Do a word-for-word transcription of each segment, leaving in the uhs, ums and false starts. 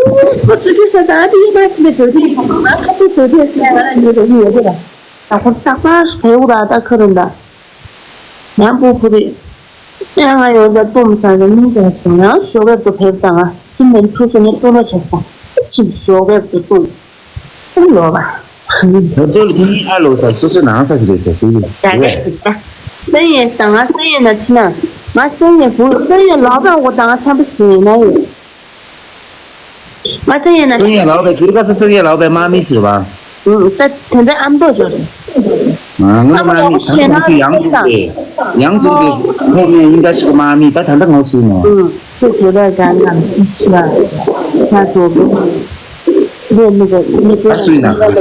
ཁོ་ཚོ་དུས་ས་དང་དེའི་མ་ཚིམ་པའི་འགྲོ་དུས་ཁོ་ང་ཁ་ཐུག་ཐུག་དུས་སེ་ང་ལ་ཉེ་རུ་ཡོད་དེ་ར། ད་ཁོ་རྟག་པར་བལ་བོ་ར་ད་ཁ་རུ་འདྲ། ཡང་པོ་ཕུ་རི། ཡང་ང་ཡོད་ད་སྟོང་ས་རེ་མིན་ཙང་སྟོང་ཡང་ཞོགས་པའི་དུ་ཕེབས་དང་ང་ཁྱིམ་ནས་ཚུར་ཤོག་ནས་སྟོང་ལོ་ཆགས་སོང་། ཕྱིན་ཞོགས་པའི་དུ་སྟོང་། ཨུ་ལོ་བ། ད་ལྟོ་ལ་ཁྱེད་གཉིས་ཨ་ལོ་ས་སོ་སོའི་ནང་ས་ཅི་རེད་ས་སི་རེད་ཡ་རེད་ཟེར་ད། སེ་ཡེ་དང་ང་སེ་ཡེ་ན་ཕྱི་ན། ང་སེ་ཡེ་བུ་སེ་ཡེ་ལོག་པ་འོ་དང་ང་འཆམ་པོ་ཞིག་ཡིན་ན་ཡོད། ང་སེ་ཡེ་ན་སེ་ཡེ་ལོག་པའི་དུས་སྐབས་སུ་སེ་ཡེ་ལོག་པའི་དམག་མི་ཞིག་རེད་བ། ད་དེ་འདྲ་ཨམ་ཏོ་ཅོ་རེད། ང་ལ་དམག་མི་ད་ང་ཞེ་ན་ཁོང་ཚོ་ཡང་རྩུབ་རེད། ཡང་རྩུབ་རེད། ཁོང་ངའི་ཡིན་འདྲ་ཞིག་དམག་མི་ད་ད་ལྟ་ངོ་ཤེས་ནས། ཁྱེད་ཁྱེད་ལ་གང་གང་ཤ་ཤ་ཚོ་གི་ངས་མི་གི་མི་གི་ད་སུའི་ནང་ཁ་ལ་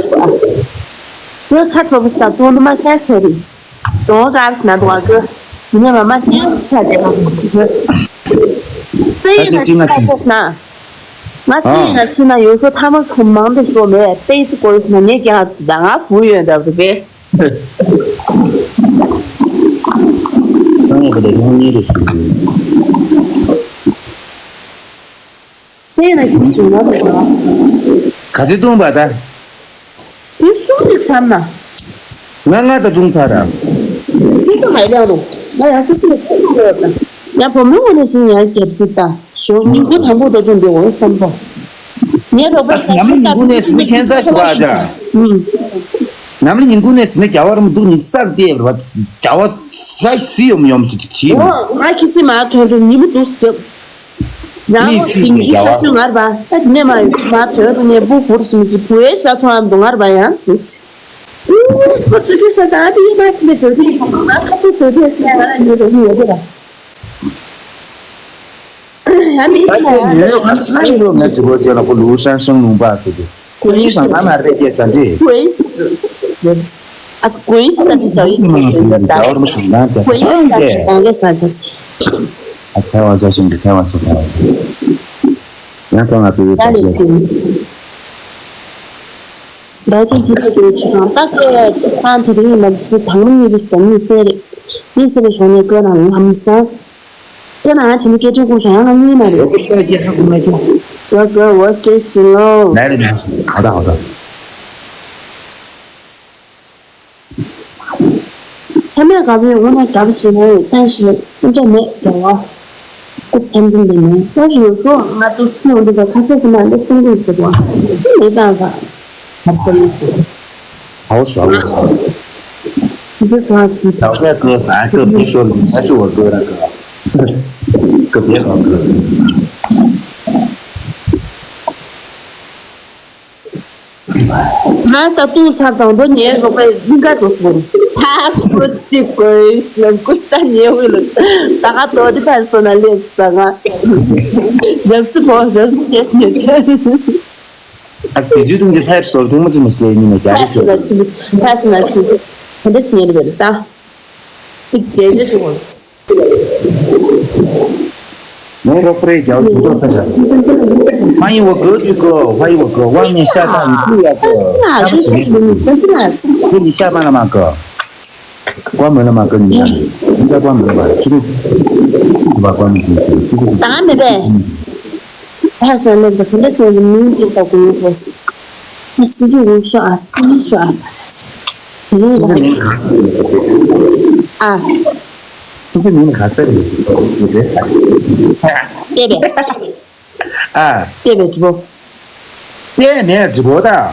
དེ་ཁ་གྲོ་པོ་ས་དུང་དུ་མ་ཁ་ཆེ་རེད། དོང་ག་བྱས་ན་དུང་གི་ཡིན་ནས་མ་མ་ཁྱེད་ཁ་དེ་མ་གི་སེ་ཡེ་ད་ཅི་ན་ཅི་ང་ཁ་ཅི་ཆེ་ན་ང་སེ་ཡེ་ན་ཕྱི་ན་ཡོད་ཤོ་ཐ་མ་ཁོ་མང་དུ་ཤོ་མེད་པེ་ཙི་ཀོ་རི་ན་ངས་ཀྱང་ད་ང་བུ་ཡོད་འདྲ་བ་རེད་པས། སང་ཉིན་ག་དེ་ཁོང་གཉིས་རེ་ཞུ་གི་ཡོད། སེ་ཡེ་ན་ཁྱི་ཞིག་ན་དུ་ག་ཚོད་བཏུང་བ་ད། དེ་གསུམ་གྱི་མཚམས་ན། ང་ང་ད་བཏུང་ཚར་ར། སུ་སུ་མ་ཡང་རུང་ང་ཡང་སུ་སུ་ལ་ཐུག་ཐུག་ཡོད་ད། ཡང་བུ་མོ་ངོ་ནས་ཟིན་ཡང་རྒྱབ་རྩིས་ད། ཞོགས་ཉིན་གུང་དང་པོ་ད་དུང་འདི་འོང་བསམ་པོ། ངའི་རོགས་པ་ཨ་ནམ་ལ་ཉིན་གུང་ནས་ཟིན་ཁྱད་མཚར་ཞིག་བ་ཨ་ཅག་ཨུམ། ནམ་ལ་ཉིན་གུང་ནས་ཟིན་ན་རྒྱ་བ་རུ་མི་འདུག་ནི་སར་བལྟས་པར་བ། རྒྱ་བ་ས་སུ་ཡོམ་ཡོམ་སུ་ཅིག་བྱིས། ཨོ་ང་ཁི་སི་མ་ཐོན་དུ་ཉི་མ་འདུག་སུ་རྒྱབ། རང་ངོ་ཞིང་གི་ས་ཤུ་ངར་བ་ཨ་ནེ་མ་ཡོད་མ་ཐོན་དུ་ནས་བུ་བུར་སུ་མི་ཅི་བུ་ཡའི་ཤ་ཐོ་ཨམ་དུ་ངར་བ་ཡང་འདུག་ཅི། ཨུ་སུ་ཐུ་ཐུ་ས་ད་དེ་ཡི་མ་ཚི་མེ་ཇོ་དེ་ཡི་ཁོང་ང་ཁ་ཐུ་ཐུ་དེ་སུ་ཡ་ང་ལ་ཉོ་རོ་ཉོ་རོ་ར། ཨ་མི་ད་སུ་ཡ་ཉོ་ཡོད་ཁ་ཆ་ཡི་རོ་ང་དྲི་བ་བྱས་ན་ཁོ་ལུའུ་ཧྲན་ཧྲང་ལུང་པ་ཟེར་གི། སུ་ཡི་ཧྲང་ཨ་མ་རེད་ཀྱེ་ས་འདི། ཨ་ཀུན་ས་ཅི་ས་ཡི་ས་ཡི་ས་ད། ཀུན་ས་ཅི་ས་ཡི་ས་ཅི། ཨ་ཐའེ་ཝན་ས་ཞིང་གི་ཐའེ་ཝན་ས་ཐའེ་ཝན་ས། ཡང་ཐོག་ང་བོད་པའི་ད་ལས་ཁུན། ད་ཐེངས་ཅི་ཐུབ་ཀྱི་ཞིག་དང་ད་ཀ་ཡ་ཁྱི་ཁང་དེ་རིང་ལམ་སི་དང་མི་གཉིས་ཀྱི་དོན་ནི་སེ་རེད། མི་སེ་བའི་གཞུང་ནས་བཀོད་ན་ལམ་སང་། བཀོད་ན་ང་དེ་ནི་སྐད་ཆ་ཁུག་སོང་ཡང་ང་གཉིས་མ་རེད། ཡོད་པ་ཤ་ཁྱི་ཧ་གོ་མ་ཁྱི། ག་ག་འོ་སེ་སི་ལོ། ལས་རེད་ན་ཧ་ད་ཧ་ད། ཐ་མའི་དགའ་བོས་འོ་ན་དགའ་བོ་ཞིག་ན་ཡོད་ཏན་ཞིག་ཨུ་འདྲ་མེད་དགའ་བ། ཨུ་ཐན་ཐན་དེ་ནས་ཏན་ཞིག་ཡོད་སོ་ང་ཏུ་སུ་འོ་འདི་ག་ཁ་ཤས་སུ་མ་འདི་སུ་འདི་ཟེར་བ་འདི་མེད་པ་ག་ཧར་སོ་ཡོད་སོ། ཨའོ་ཤོ་ཨའོ་ཤོ། ཁི་སི་ཁ་སི། ད་ཁ་ཁ་ས་ཁ་བི་ཤོ་ལུ་ས་ཤོ་བ་ཁ་ར་ཁ། ཁ་བི་ཁ་ཁ། ང་ད་དུང་ས་དང་པོ་ཉལ་རོགས་པའི་སྙིང་ག་འགྲོ་སོང་། ད་ཁོ་ཚིག་དགོས་ལབ་ཁོ་ད་ཉལ་འོས་ལ་ད་ག་དོ་དེ་ཕར་སོང་ན་སླེབས་ས་ང་། རབ་སི་བོ་རབ་སི་བྱས་ནས་ཆ། ཨ་སི་བི་ཇུ་དུང་གི་ཕེབས་སོར་ཐུང་མ་ཅི་མི་སླེབས་ཉིན་ནས་རྒྱ་རི་ཕེབས་སོང་ན་ཆི་ཕེབས་སོང་ན་ཆི་ག་འདྲ་ཞིག་ཉལ་རེད་ད། གཅིག་རྗེས་རྗེས་བྱུང་། ངའི་རོགས་པ་རེད་རྒྱལ་བ་ཇུས་གཏོགས་ཚ་ཤག་མ་ཡིན་བ་གོ་ཅུ་གོ་ཧ་ཡི་བ་གོ་བ་ངས་ཤ་ཏང་ཡི་ཀུ་ཡ་གོ་ཏམ་ཞིག་ནི་ཁོ་ནི་ཤ་མ་ལ་མ་གོ་ཀོ་མོ་ལ་མ་གོ་ནི་ཡ་ནི་ཀ་ཀོ་མོ་ལ་མ་ཁྱི་རུ་ཀུ་བ་ཀོ་མོ་ཞིག་ཀུ་ཀུ་ཀུ། ད་ནི་བས། ཧ་ཤ་ལེབ་ཟ་ཁོ་འདྲ་ཟེར་ནི་མིང་ཅིག་ལྟ་གོ་ཡོད་གོ། ཨ་སི་ཅི་རུ་ཤོ་ཨ་སི་ནི་ཤོ་ཨ་ས་ས་ཆ་ཆ། དེ་རིང་ལ། ཨ། སོ་སོའི་མིང་ལ་ག་ཚོད་རེད་ཟེར་ཟེར་ཟེར་ཟེར། ལྟེ་བའི། ཨ། ལྟེ་བའི་སྒྲིག་པོ། ལྟེ་མེད་སྒྲིག་པོ་དང་།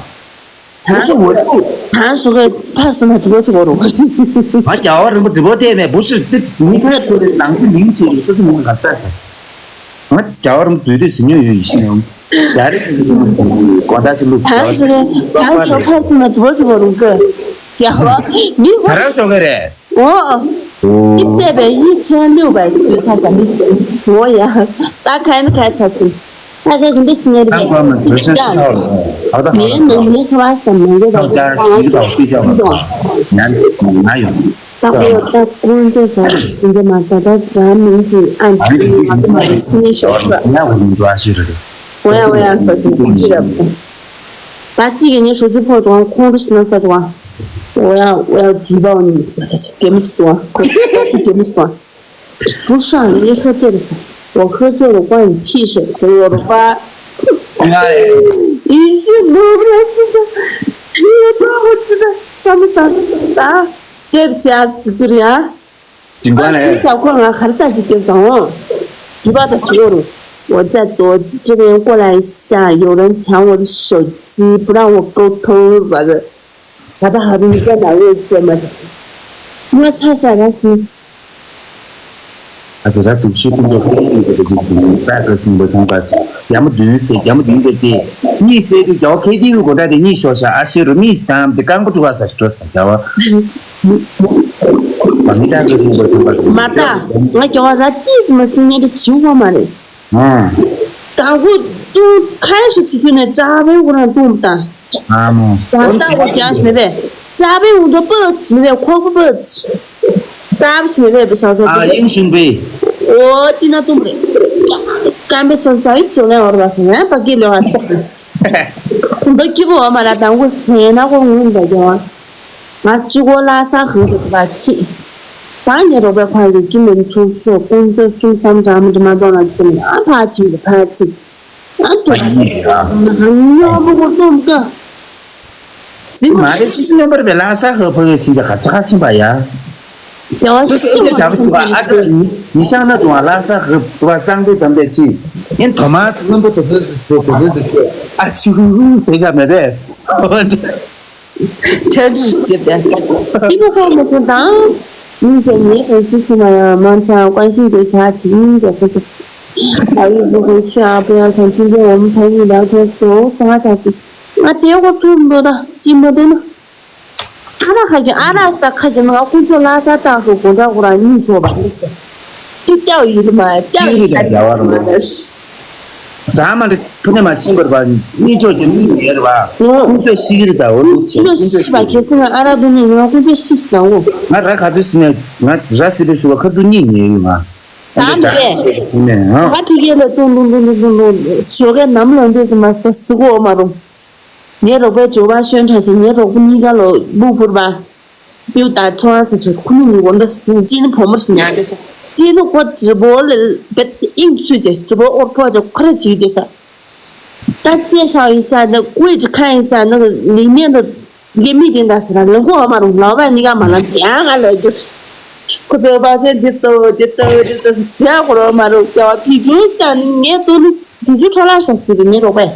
ཧ། སོ་སོ་འོ་ཚོ། ཧ་སོ་གའི་ཕར་སོང་ན་སྒྲིག་པོ་ཚོ་གོ་རུ། ང་རྒྱལ་བ་རིན་པོ་སྒྲིག་པོ་ལྟེ་མེད་བུ་ཤི་ཏི་མི་ཕར་སོང་རེད་ནང་ཚེ་མིང་ཆེ་རུ་སོ་སོ་མིང་ལ་ག་ཚོད་ཟེར། ང་རྒྱལ་བ་རིན་པོ་འཛུལ་དུས་ཟིན་ཉོ་ཡོད་ཡིན་ཤི་ཡང་། རྒྱ་རིགས་ཀྱི་དགོང་དག་ཅིག་བླུགས་ད་ཤོ་རེ་ད་ཤོ་ཕར་སོང་ན་སྒྲིག་པོ་ཚོ་གོ་རུ་གི། རྒྱལ་བ་མི་ཧོ། ད་རང་ཤོ་ག་རེད། འོ། འདི་བལྟས་པས་ཡིད་ཆེས་ལུས་པའི་སུས་ཚ་ཞབས་མི། འོ་ཡ། ད་ག་ནི་ག་ཚ་སུ། ད་ག་གུ་འདི་སུ་ཉེ་རེད། ཁང་པ་མ་ཟོས་ཤན་ཤི་ཐག་ལ། ད་ད་ཧ་ངའི་ད། ནང་མི་ཁ་བ་ཞིག་དང་མང་པོ་དང་ཁང་ཅ་ཁང་ཞིག་དང་སུས་ཅག་མ་ད། ཡང་ན་ཡོང་། ད་གོ་ད་ཀུན་ཏུ་ཟ་སུ་འདི་མ་ད་ད་གྲ་མིང་གི་ཨན་ཨ་ནི་ཅི་ཅི་ང་ཚོ་མ་རེད་སུ་ཉེ་ཤོག་ས། ཡ་གོ་མིང་ཏུ་ཨ་ཤི་རེད། འོ་ཡ་འོ་ཡ་ས་སུ་ཅི་རེད། ད་གཅིག་གི་ནི་ཧྲུ་ཅི་ཕོ་ཀྲུང་ཁོང་ཧྲུ་སི་ན་ས་ཀྲུང་། 我要我要举报你，啥啥啥，给不起多，给不起多。不是啊，你喝醉了啥？我喝醉了关你屁事，所以我的话。ང་རེད། ཡིན་ཤི་ནོར་ར་སི་ས་ཡོད་པ་འོ་ཙི་ད་ས་མི་ད་ད་དེབ་ཆ་སི་ཏུ་ར་ཡ། ཅིང་ཀ་ལེ། ས་ཁོ་ང་ཁར་ས་ཅི་ཏེ་ས་འོ། ཇུ་པ་ད་ཆི་འོ་རུ། 我在躲这边过来一下，有人抢我的手机，不让我沟通，反正 ད་ལྟ་ཧ་རུ་ཡི་གེ་ན་འོས་བྱེད་མ་ཐུབ། ང་ཚ་ཤ་ར་སི། ཨ་ཙི་ར་དུག་ཤུ་ཀུན་ཏུ་ཀུན་ཏུ་ཀུན་ཏུ་ཀུན་ཏུ་ཀུན་ཏུ་ཀུན་ཏུ་ཀུན་ཏུ་ཀུན་ཏུ་རྒྱ་མོ་བདུན་ཟེར་རྒྱ་མོ་བདུན་ཟེར་ཏེ་གཉིས་ཟེར་དུས་རྒྱ་བོ་ཁེ་ཏི་རུ་གོ་ད་དེ་གཉིས་ཤོ་ཤ་ཨ་ཤེ་རུ་མིས་དང་དེ་རྐང་པ་དཀྲུག་ག་ས་ཤི་སྤྲོ་ས་རྒྱ་བ། མ་ངི་ད་ཀུན་ཏུ་ཀུན་ཏུ་མ་ད་ང་རྒྱ་བ་ར་ཏིས་མ་སི་ངེ་དེ་བྱིའུ་བ་མ་རེད། ཨང་། དང་པོ་ཏུ་ཁ་ཤི་ཆུ་ཆུ་ནས་ཀྲ་བའི་འོ་རང་ཏུ་མ་ད། ཨ་མོ། ད་ལྟ་འོ་རྒྱ་ཞིག་མེད་པས། ཀྲ་བའི་འོ་དོ་པོ་ཆི་མེད་པས་ཁོག་པོ་པོ་ཆི། ཀྲ་བ་ཞིག་མེད་པས་བྱང་སོ། ཨ་ཡིན་ཞུན་པས། འོ་ཏི་ན་ཏུ་མ་རེད། སྐམ་པའི་ཚོ་ས་ཡིག་ཚོ་ལེན་འོར་བ་སི་ན་པ་ཀི་ལེ་བ་སི། ཁུང་ད་ཀི་པོ་འོ་མ་ར་དང་པོ་སེ་ན་ཁོ་ངུ་མ་ད་རྒྱ་བ། ང་གཅིག་པོ་ལྷ་ས་ཧུ་ཟེར་གི་པ་ཕྱི། ད་ངའི་རོགས་པའི་ཁོང་གི་ཀི་མེན་ཚུགས་ཤོག་དཀོན་མཆོག་གསུམ་བསམ་གྲངས་མི་འདྲ་མ་གཏོང་ན་ཟེར་ནས་ཨ་ཕ་ཕྱི་མི་ཕ་ཕྱི། ཨ་ཏོ་ཨ་ཡིན་ཡ། ཉོ་མོ་གོ་ཏོམ་ཀ། ཟི་མ་རེད་སི་སི་ནམ་པར་བའི་ལྷ་ས་ཧུ་ཕ་གི་ཕྱིན་ཅི་ག་ཚ་ཁ་ཕྱིན་པ་ཡ། རྒྱལ་བ་སུ་སི་སི་ཨེ་ཅི་ཨ་ཅི་ཨ་ཅི་ནི་ཤང་ན་ཏུ་ཨ་ལྷ་ས་ཧུ་ཏུ་ཨ་གཙང་པོའི་དམ་པའི་ཕྱི། ཨེན་ཐོ་མ་ཙི་ནམ་པར་དུ་ཚོད་ཚོད་དུ་ཚོད་ཚོད་ཨ་ཆུ་ཧུ་ཧུ་ཟེར་ག་མེད་པས། ཁྲལ་འདྲུ་ཞིག་བྱེད་པས། ཏི་ཕུ་ཁོ་མོ་ཚོ་དང་། མིང་དེ་ངའི་ཕན་ཚུན་ཚོ་ན་ཡང་མང་ཆེ་བ་ཀོན་ཤིན་དེ་ཆ་ཅི་ཡིན་གྱི་ཁོ་ཚོ། ཨ་ཡུ་ཟུ་གོ་ཆུ་ཨ་པོ་ཡང་ཚང་ཐུན་དེ་འོམ་ཐ་ཡི་ལ་ཁོ་ཚོ་སོང་ང་ཆ་ཅི། ང་དེ་ཁོ་ཐུ་འདོ་ད་ཅི་མ་དེ་ན། ཨ་ར་ཁ་གི་ཨ་ར་ད་ཁ་གི་ང་ཁོ་ཚོ་ལ་ས་ཏག་ཁོ་གོ་འདྲ་ཁོ་ར་ཉིན་ཆོ་བ་རེད་ཟེར། ཅི་སྐྱག་ཡིན་མ་སྐྱག་ཡིན་ད་རྒྱ་བ་རུ་མ་རེད། ད་མ་འདི་ཕུ་ནས་མ་ཕྱིན་པར་བ་གཉིས་ཆོག་ཀྱང་མི་ཉེར་བ། ཨོ། ཀུན་སྤྱོད་ཤི་གི་རེད་ད་འོ་ལུགས་ཤེས་ཀུན་སྤྱོད་ཤི་བ་ཤི་གལ་སྲིད་ང་ཨ་ར་དུ་ནས་ཡོང་ཀུན་སྤྱོད་ཤི་ཟེར་འོ། ང་ར་ག་དུས་ཟིན་ནས་ང་ར་སི་པའི་ཤུ་བ་ཁ་དུ་གཉིས་ཉེ་ཡོད་ང་། ད་མི་རེད། ཟིན་ནས་ཧ། ང་ཕི་གེ་ལ་ཏུང་ཏུང་ཏུང་ཏུང་ཏུང་ཞོགས་ཀས་ནམ་ལངས་དུས་སུ་མ་ཟི་གོ་མ་རུང་། ངའི་རོགས་པའི་ཇོ་བ་ཤོན་ཁྲ་ཞིག་ངའི་རོགས་པོ་གཉིས་ཀ་ལོ་སྦུག་ཕུར་པ། 表达错误是就是可能我们的时间的朋友是娘的是，今天我直播了，别硬出去，直播我破就快了几点噻。大家介绍一下，那位置看一下那个里面的一个密点打死了，能过吗？老板，你干嘛了？这样啊，来就是。我这把钱就走，就走，就走，是死啊，我都马上叫皮球，但你也都能，皮球穿了啥死的，你都会。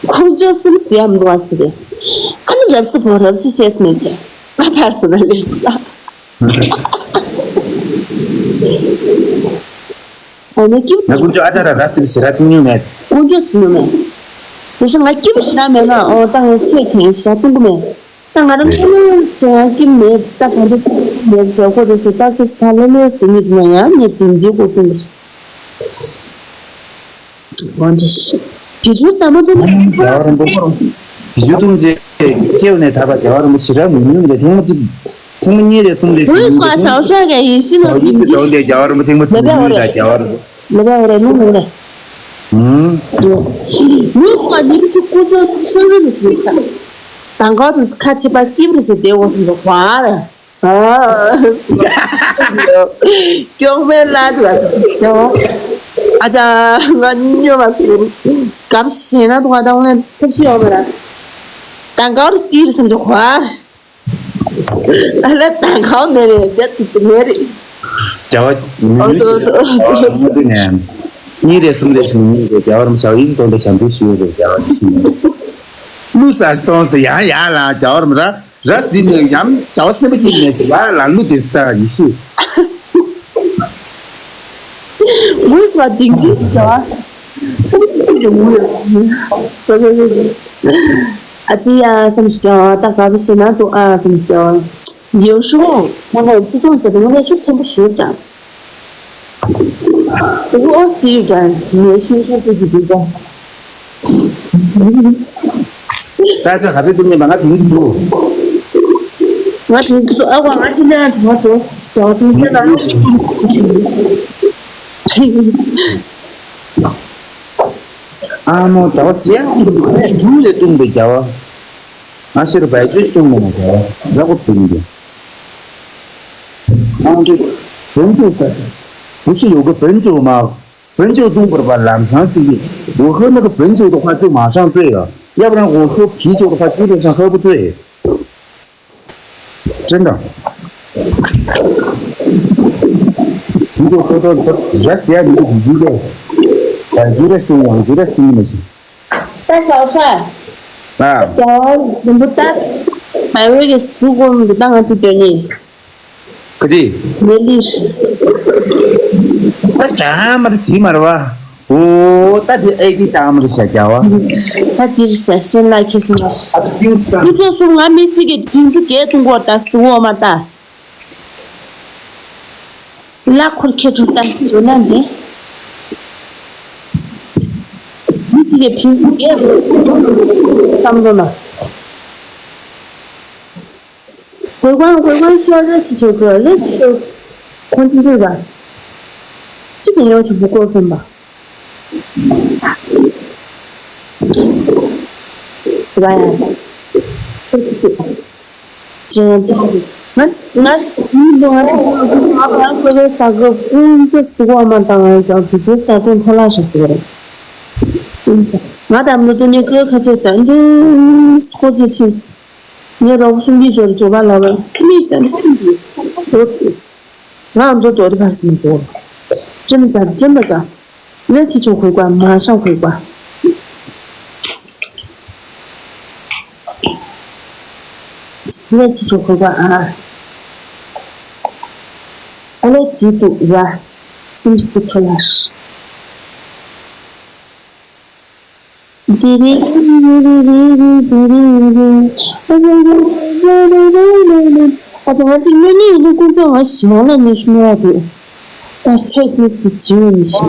ཁོང་ཚོ་གསུམ་ཟེར་ཡ་མི་འདུག་བ་ཟེར་རེད། ཨ་ནི་རབ་སི་བོ་རབ་སི་ཤེས་མེད་ཆེ། ང་ཕར་སོང་ན་ལེབ་ས། ཨ་ནི་ཀིབ། ང་ཀུན་སྤྱོད་ཨ་ཅག་ར་ར་སི་བི་ཞེ་དྲག་ཐུང་ཉུང་མེད། ཀུན་སྤྱོད་སུ་ནུ་མེད། དེ་ཤ་ང་ཀིབ་ཞེ་དྲག་མེད་ན་ཨོ་ད་ང་ཚོས་བྱས་ཤ་ཏུང་གི་མེད། ད་ང་རང་ཐུང་ཉུང་བྱས་ཡང་ཀིབ་མེད་ད་ག་འདྲ་སི་མེད་བྱས་ཁོ་རེ་སི་ད་སི་ད་ལེ་ལེ་སི་ཉིད་ན་ཡང་ངས་དེ་འཇིག་གོ་ཀུན་སྤྱོད། དགོངས་འགྲེལ་ཞུ། བི་ཇུ་དམ་པ་དུ་ནི་ཅི་ཅི་ར་སོང་སོང་། བི་ཇུ་དུང་ཅེ་སྐྱེ་བ་ནས་ད་བར་རྒྱལ་བ་རིན་པོ་ཆེ་རབ་མི་ཉུང་རེད། ཐེངས་མ་གཅིག་ཐེངས་མ་གཉིས་རེ་གསུམ་རེ་ཞུ་མི་འདུག་ཐེངས་མ་གཅིག་དང་དེ་རྒྱལ་བ་རིན་པོ་ཐེངས་མ་གཅིག་མི་ཉུང་རེད། རྒྱལ་བ་རིན་པོ། ལོ་བའི་འོ་རེ་ལུང་ལུང་རེ། ཧུམ། ལུས་སུ་ནི་ཅི་ཀུ་ཅོ་སུ་ཤང་རེ་ནི་ཞུས་ས། དང་ག་དུ་ཁ་ཆེ་པ་སྐྱིབ་རེ་ཟེར་བདེ་བོ་སུ་འདུག་བ་རེ། ཨ། སྐྱོང་མེད་ལ་ཅི་ལ་ཟེར། ཨ་ཅག་ང་སྨྱོ་བ་ཟེར། གབ་ཞེ་ན་དུ་བ་དང་ཐབས་ཤེས་ཡོད་མེད་ལ། དང་ག་རུ་ཏིར་སེམས་ཅོག་ཧ། ཨ་ལ་དང་ག་མེད་རེད་རྒྱ་ཏི་ཏི་མེད་རེད། རྒྱལ་བ་མི་ནུས་ཞེས་ཨོ་ཟེར། ཨོ་ཟེར། གཉིས་རེ་གསུམ་རེ་བྱུང་གཉིས་རེ་རྒྱལ་བ་རིན་པོ་ཆེ་ཡིད་ཆེས་གཏོང་སྟེ་ཞབས་འདེགས་ཞུ་ཡོད་རེད། རྒྱལ་བ་རིན་པོ་ཆེ་ལུས་ས་གཏོང་སྟེ་ཡང་ཡང་ལ་རྒྱལ་བ་རིན་པོ་ཆེ། ར་སི་ནས་ཡང་བྱ་བ་སེམས་པ་སྐྱིད་ནས་ཅི་ཡ་ལ་ལུ་དེ་སྟ་ཡི་ཤི། མུ་སུ་བ་དིང་དིང་སི་ཀྱ་བ། ཁོང་ཚོ་ཚོ་ཡོང་མུ་ཡོད་སི། ཨ་ཙི་ཡ་སམ་སི་ཀྱ་བ་ད་ག་བི་ཤི་ན་དུ་ཨ་སམ་སི་ཀྱ་བ། ཡོ་ཤུ་ངོ་ནས་ཙི་ཏོང་ཟེར་ཏེ་ངོ་ནས་ཤུགས་ཆེན་པོ་ཞུ་ཀྱང་། དེ་ཨོ་སི་ཡི་ཀྱང་ངའི་ཤུགས་ཤུགས་ཀྱི་དེ་དེ་ཀྱང་། ད་ཆ་ག་ཚོད་ཐུབ་ཉན་པ་ང་དེང་དུ། ང་དེང་དུ་ཨ་ཁོ་ང་ཅི་ལ་དྲི་བ་དྲི་བ་དྲི་བ་དྲི་བ་ཨ་མོ་ད་བ་སི་ཡ་ཁུ་རུ་ཁ་ཡ་ཁུ་རུ་ལས་བཏུང་པའི་རྒྱ་བ། ང་ཤི་རུ་བའི་ཇུས་བཏུང་མེད་ན་རྒྱ་བ་ར་ཁུ་སི་མི་འདུག་ཨང་ཀྲི་བོན་ཚོ་ས་ས་བུ་ཤི་ཡོ་གི་བོན་ཚོ་མ། 分就动不了吧，懒散司机。我喝那个汾酒的话就马上醉了，要不然我喝啤酒的话基本上喝不醉。真的。你就喝到这，人家你就不应该，哎，有点东西，有点东西。 ད་ཞའོ་ཧྲ། ཨ། ད་རྒན་པོ་ད། བའི་རོལ་གྱི་གཟུགས་སྐོར་འདི་ད་ང་ཚོ་སྡོད་ནི། ག་དེ། མེ་ལི་ཤི། ད་ཅང་མ་རེད་ཟིན་མ་རེད་བ། འོ་ད་དེ་ཨེ་དེ་ད་མ་རེད་ཤ་རྒྱ་བ། ད་དེ་རེད་ཤ་ཤེས་ལ་ཁེ་སི་མ་ཤི། ཨ་ཏིང་སི་ད། ཁྱོད་ཚོ་སུ་ང་མི་གཅིག་གི་དུས་ཚོད་བརྒལ་གཏོང་གོ་ད་སུ་འོ་མ་ད། གླ་འཁོར་ཁྱེར་འགྲོ་ད་ཇོ་ན་འདི། མི་ཚེ་གི་ཕན་ཚུན་རྒྱས་བསམ་བློ་ན། གོས་གང་གོས་གང་ཤོར་རེ་ཞིག་ཤོར་གི་རེ་ཞིག་ཤོར། ཁོང་ཚོ་འདུག་ར། གཅིག་གི་ཡོང་ཆུ་བུ་སྐོར་ཕན་པ། ར་ཡ། ཅི་ཡང་ཅི་ཡང་། ང་ང་མི་འདུག་ང་ང་ང་ང་ཤོ་ལོ་ས་གི་ཀུན་གྱི་སུ་གོ་མ་དང་ང་ཀྱང་དུ་ཅི་ས་ཀུན་ཐོ་ལ་ཤ་སུ་རེད། ང་དང་མི་འདུག་ནི་ཀི་ཁ་ཆེ་ད་འདུག་ཁོ་ཆེ་ཆེ། ངའི་རོགས་གསུང་གི་འབྱོར་འབྱོར་པ་ལ་བ་མི་ཤ་མི་ཤ་མི་འདུག་ང་འདུག་དོ་རི་ཕ་སུ་མི་འདུག་ཅི་ནི་ཟ་ཅི་ནི་ག་ངས་ཅི་ཆོག་གོ་ག་མ་ཤང་གོ་ག་ངས་ཅི་ཆོག་གོ་ག་ཨ། ཨ་ལེ་དེ་འདུག་ར། སུམ་ཅུ་ཐོ་ལ། དེ་རེད། ཨ་ཙི་ང་ཅིག་གནོད་ནི་ཡིན་ནི་ཀུན་སྤྱོད་ང་ཞི་ནང་ལ་ནི་ཤི་ནོར་བ་དེ། ད་ཚོད་དེ་དེ་ཞི་བའི་མི་ཤི།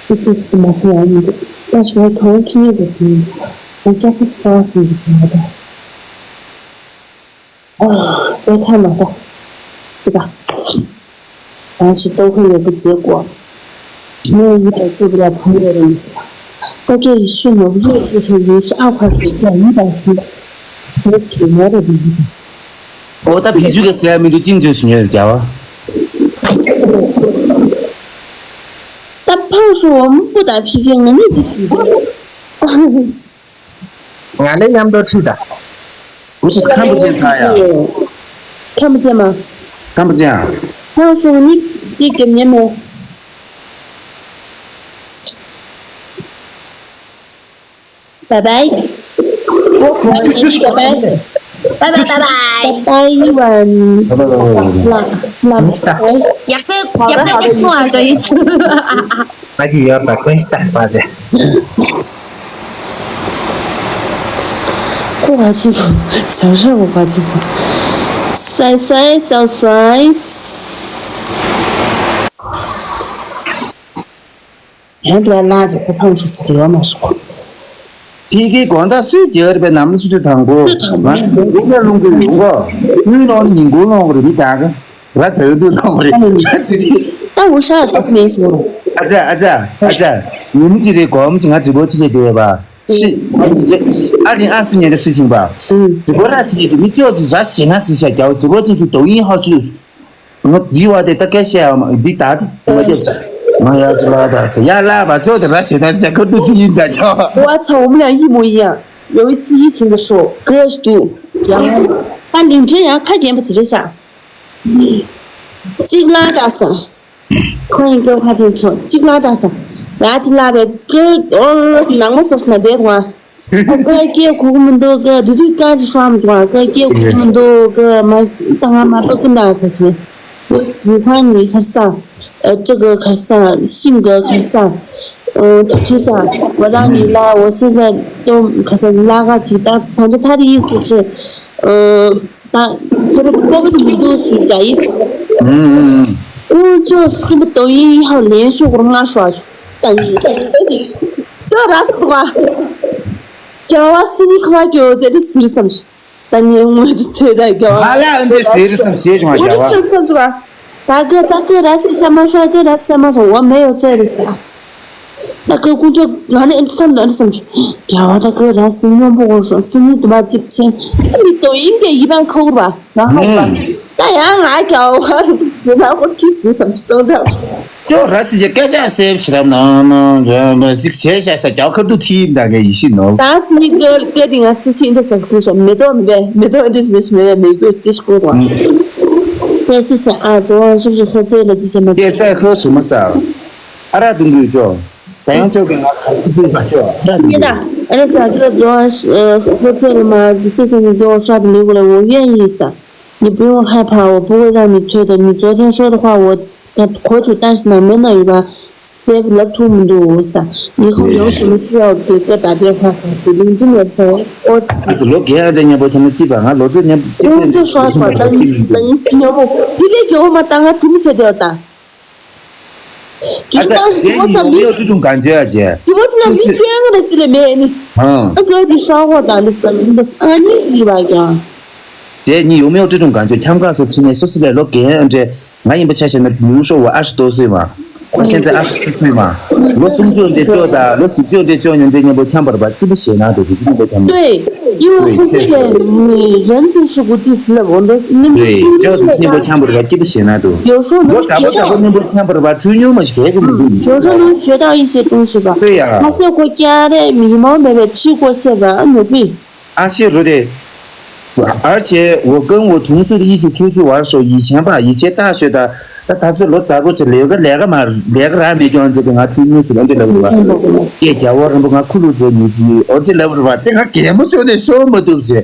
དེ་དེ་དེ་མ་ཚད་ཡང་ཡིན་འདུག་ད་ཞི་བ་གང་ཁྱི་ཡོད་པའི་དེ་ཡིན། ང་སྐྱ་ཁུ་ས་སུ་ཡོད་པའི་ང་ད། ཨ། རྩེད་ཁ་མ་ད། དེ་ག་ང་ཞིག་ལྟོ་ཁོ་ཡོད་པའི་རྗེས་བསྐོར། ངས་ཡིད་པའི་རྩེ་བ་ཕུང་བའི་རིམ་ས། ད་སྐད་ཡིད་ཤུ་མོ་རུ་ཚེ་ཚོ་ཡིན་ཤ་ཨ་ཁ་ཚེ་སྐྱ་ཡིད་པ་སི། ངས་གྱོད་མོ་རེ་བི་ཡིད། ཨོ་ད་བི་ཇུ་ག་ཟེར་མི་འདུག་ཅིང་ཇོ་ཞུ་ཉོས་རྒྱ་བ། ད་ཕང་ཤོ་བ་མུ་པུ་ད་ཕི་ཁེ་ང་ནི་བི་ཇུ། ང་ལས་མཉམ་དུ་ཁྲིད་ད། ཁོ་ཚོ་ཁམ་བུ་ཅན་ཐ་ཡ། ཁམ་བུ་ཅན་མ། ཁམ་བུ་ཅན། ཁམ་བུ་ཅན་ནི་དེ་གེམ་ཉེ་མོ། Bye bye. Bye bye. Bye bye bye bye. Bye bye everyone. ལ་ལ་ཡག་པའི་ཡག་པའི་ཁོང་ཨ་ཅོ་ཡིན། ང་གི་ཡོར་ད་ཀོན་ཤི་ཏ་ས་ཅེ། ཁོ་ག་ཅི་སོང་། ཞར་ཞར་བ་ག་ཅི་སོང་། སའི་སའི་སའི་སའི། ཡང་དེ་ལ་ལ་ཅེ་ཁོ་ཕང་ཤི་ས་དེ་ཡོད་མ་སོང་། ཕི་གི་དགོང་དག་སུས་རྒྱལ་བར་པའི་ནམ་ལ་ཆུ་ཚོད་དང་པོ། སུས་དང་པོ་ང་ཚོ་མགོ་ལ་ལོང་གི་ཡོང་གོ། དངུལ་ལོང་ནི་ཉིན་གུང་ལོང་གི་རེད་མི་དག་ག་ར་བོད་དུ་ལོང་གི་རེད་ཤ་ཟི་དི། ད་འུ་ཤ་ཏོག་མེད་སོང་། ཨ་ཅག་ཨ་ཅག་ཨ་ཅག་ཉིན་གཅིག་རེ་གོམ་གཅིག་ང་直播期间བསྡད་པ། ཤི། ཨ་རིང་ཨ་སི་ཉན་རེ་ཤི་ཅིང་པ།直播ར་ཅིག་མི་ཅོ་ཅི་ར་ཤི་ན་སི་ཤ་རྒྱ་直播期间抖音号去། ང་འདི་བ་དེ་ད་སྐད་བཤད་ཡ་མ་འདི་ད་ཅི་མ་རྒྱབ་ཅི། ང་ཡ་ཅི་ལ་ད་ཟེར་ཡ་ལ་བ་ཅོ་དེ་ར་ཤི་ན་སི་ཤ་ཁ་ཏུ་དེ་ཡིན་ད་ཅོ། 我操，我们俩一模一样。有一次疫情的时候，哥是赌，然后他领着人家看见不止这下。 གཅིག་ལ་ད་ས། ཁོང་གི་སྐྱོ་ཁ་དེ་ཚོ་གཅིག་ལ་ད་ས། ཡ་གཅིག་ལ་བའི་སྐྱོ་ཨོ་ནང་མ་སོགས་ན་བསྡད་འདུག་ཨ། ཨོ་ཀ་སྐྱེ་གོ་གི་མི་འདུག་ག་དུ་དུས་ཀ་ཅི་ཤོ་མི་འཇུག་ཨ་ཀ་སྐྱེ་གོ་གི་མི་འདུག་ག་མ་ད་ང་མ་གཏོགས་ཀི་འདའ་ས་ཆེ། ཞུ་ཁང་ནི་ཁར་ས། ཨ་ཀྲི་གི་ཁར་ས་ཤིང་གི་ཁར་ས། ཨ་ཁྲི་ཁྲི་ས་བ་རང་ནི་ལ་འོ་ཤེས་ས་ཏོ་ཁར་ས་ལ་ག་ཅིག་ད་ཕན་ཚུན་ཐ་རི་ཡི་སི་སི། ཨ། ད་ཁོ་རང་ཀོ་བིད་མི་འདུག་སུ་རྒྱ་ཡིག་ཨུམ། ཀུན་སྤྱོད་གསུམ་པ་དོ་ཡིན་ཧའོ་ལེན་ཤོག་རང་ང་ཧྲ་ཆུ། ད་ནི་ཅོ་ར་སི་བ། རྒྱ་བ་སི་ནི་ཁ་བ་ཀྱོ་ཅེ་ཏི་སིར་སམ་ཤི། ད་ནི་ངོས་ཏི་ཐོས་ད་རྒྱ་བ། ཧ་ལ་ཨན་ཏི་སིར་སམ་ཤེས་བྱུང་བ་རྒྱ་བ། སིར་སམ་ཤི་བ། ད་གི་ད་གི་ར་སི་ཤ་མ་ཤ་གི་ར་སི་ཤ་མ་སོང་བ་མེ་ཡོ་ཅེ་རི་ས། ད་ཁོས་དཀོན་མཆོག་ང་ནི་ཨ་འདི་བསམ་དང་ཨ་འདི་བསམ་བྱུང་། རྒྱལ་བ་ད་ཁོས་རང་སེམས་སྙོམས་པོ་འོང་སོང་སེམས་ཉིད་དུ་མ་གཅིག་ཆེན་ཨ་མི་ཏོ་ཡིན་པའི་ཡི་བང་ཁ་འུར་བ་ང་ཧ་འུར་བ། ད་ཡང་ང་རྒྱལ་བ་ཟེར་ན་ཁོ་ཁྱི་ཟེར་བསམ་བྱུང་སྟོང་ད། ཅོ་ར་སི་ཅེ་སྐད་ཆ་སེབ་ཤི་རབ་ནང་ནང་ཅིག་བྱས་བྱས་ས་རྒྱལ་ཁབ་ཏུ་ཐིམ་ད་གའི་ཡི་ཤི་ནོ། ད་སི་ནི་ཀེ་ཀེ་དི་ང་སི་ཤི་འདི་ས་སྐུ་ས་མེ་ཏོག་མེ་མེ་ཏོག་འདི་མེ་མེ་མེ་གོས་ཏི་ཤི་ཀོ་ཏོ། ཏེ་སི་ས་ཨ་ཙོ་ཤུབ་ཤུབ་ཧེ་ཙེ་ལ་ཅི་ཆེ་མ་ཏེ་ཙེ་ཧེ་ཧྲི་མ་ས། ཨ་ར་དུང་གུ་ཅོ། ད་ཡང་ཅོ་གི་ང་ཁ་ཚི་ཚི་མ་ཅོ། ཨ་ར་དུང་གུ། ཨ་ར་ས་ཀེ་ཙོ་ཧེ་ཙེ་ལ་མ་ཏི་སི་སི་ནི་ཙོ་ཧྲ་དི་ལི་གུ་ལ་འོ་ཡན་ཡི་ས། 你不用害怕，我不会让你退的。你昨天说的话，我我口吐，但是呢，没能有把 save 了吐不住噻。以后有什么需要给个打电话上去，领着我说，我 ཨ་ཙི་ལོ་རྒན་ཨ་འདྲ་མཉམ་པོ་ཁྱེད་ནི་ཅི་པ་ང་ལོ་ཚོད་མཉམ་པོ་ཅི་ཁོང་ཚོ་ཧྲ་ཁོ་ཏང་ཏང་སི་ཉོ་མོ་དེ་ལས་ཀྱི་འོ་མ་ཏང་ང་དྲི་མི་བྱེད་དེ་ཡོད་ད། 就 ཨ་ཙི་当时 ཁྱེད་ཀྱི་ཡོང་མེད་འོ་ཀྲི་ཀྲུང་གང་བྱོས་ཨ་ཅེ། 就我现在没捐过的积累没你。 ཨ་ཀོ་དེ་ཧྲ་ཁོ་ཏང་དི་སང་ཨ་ནི་ཅི་བ་ཀྱང་། 这你有没有这种感觉？ ཁྱམས་ཁ་སོ་ཕྱི་ནས་སོ་སོ་ལས་ལོ་རྒན་འདྲ་ང་ཡིན་པ་ཆ་བཞག་ན། 比如说我二十多岁嘛，我现在二十四岁嘛， ལོ་སུམ་ཅུ་འདྲ་ཅོ་དང་ལོ་བཞི་བཅུ་འདྲ་ཅོ་ཉོ་འདྲ་མཉམ་པོ་འཁྱམ་པར་བ་སྐྱིད་པོ་ཞེ་ན་འདུག་དེ་ཚོ་མཉམ་པོ་འཁྱམ་ན། 对，因为不是每人就是固定是那我们的那么对， ཅོ་དེ་ཚོ་མཉམ་པོ་འཁྱམ་པར་བ་སྐྱིད་པོ་ཞེ་ན་འདུག 有时候能 ལོ་དྲག་པོ་དྲག་པོ་མཉམ་པོ་འཁྱམ་པར་བ་འཁྲུལ་མྱོང་མ་ཞིག་གས་ཀྱི་མི་འདུག 有时候能学到一些东西吧。 对呀。 他是国家的迷茫的人，去过现在啊，努力。 阿谢说的，而且我跟我同岁的一起出去玩的时候，以前吧，以前大学的，那他是老早过去那个那个嘛，那个还没讲这个，俺出去是那个了吧？也叫我什么俺苦路子，你去，我这来不是吧？这个节目说的说么对不起。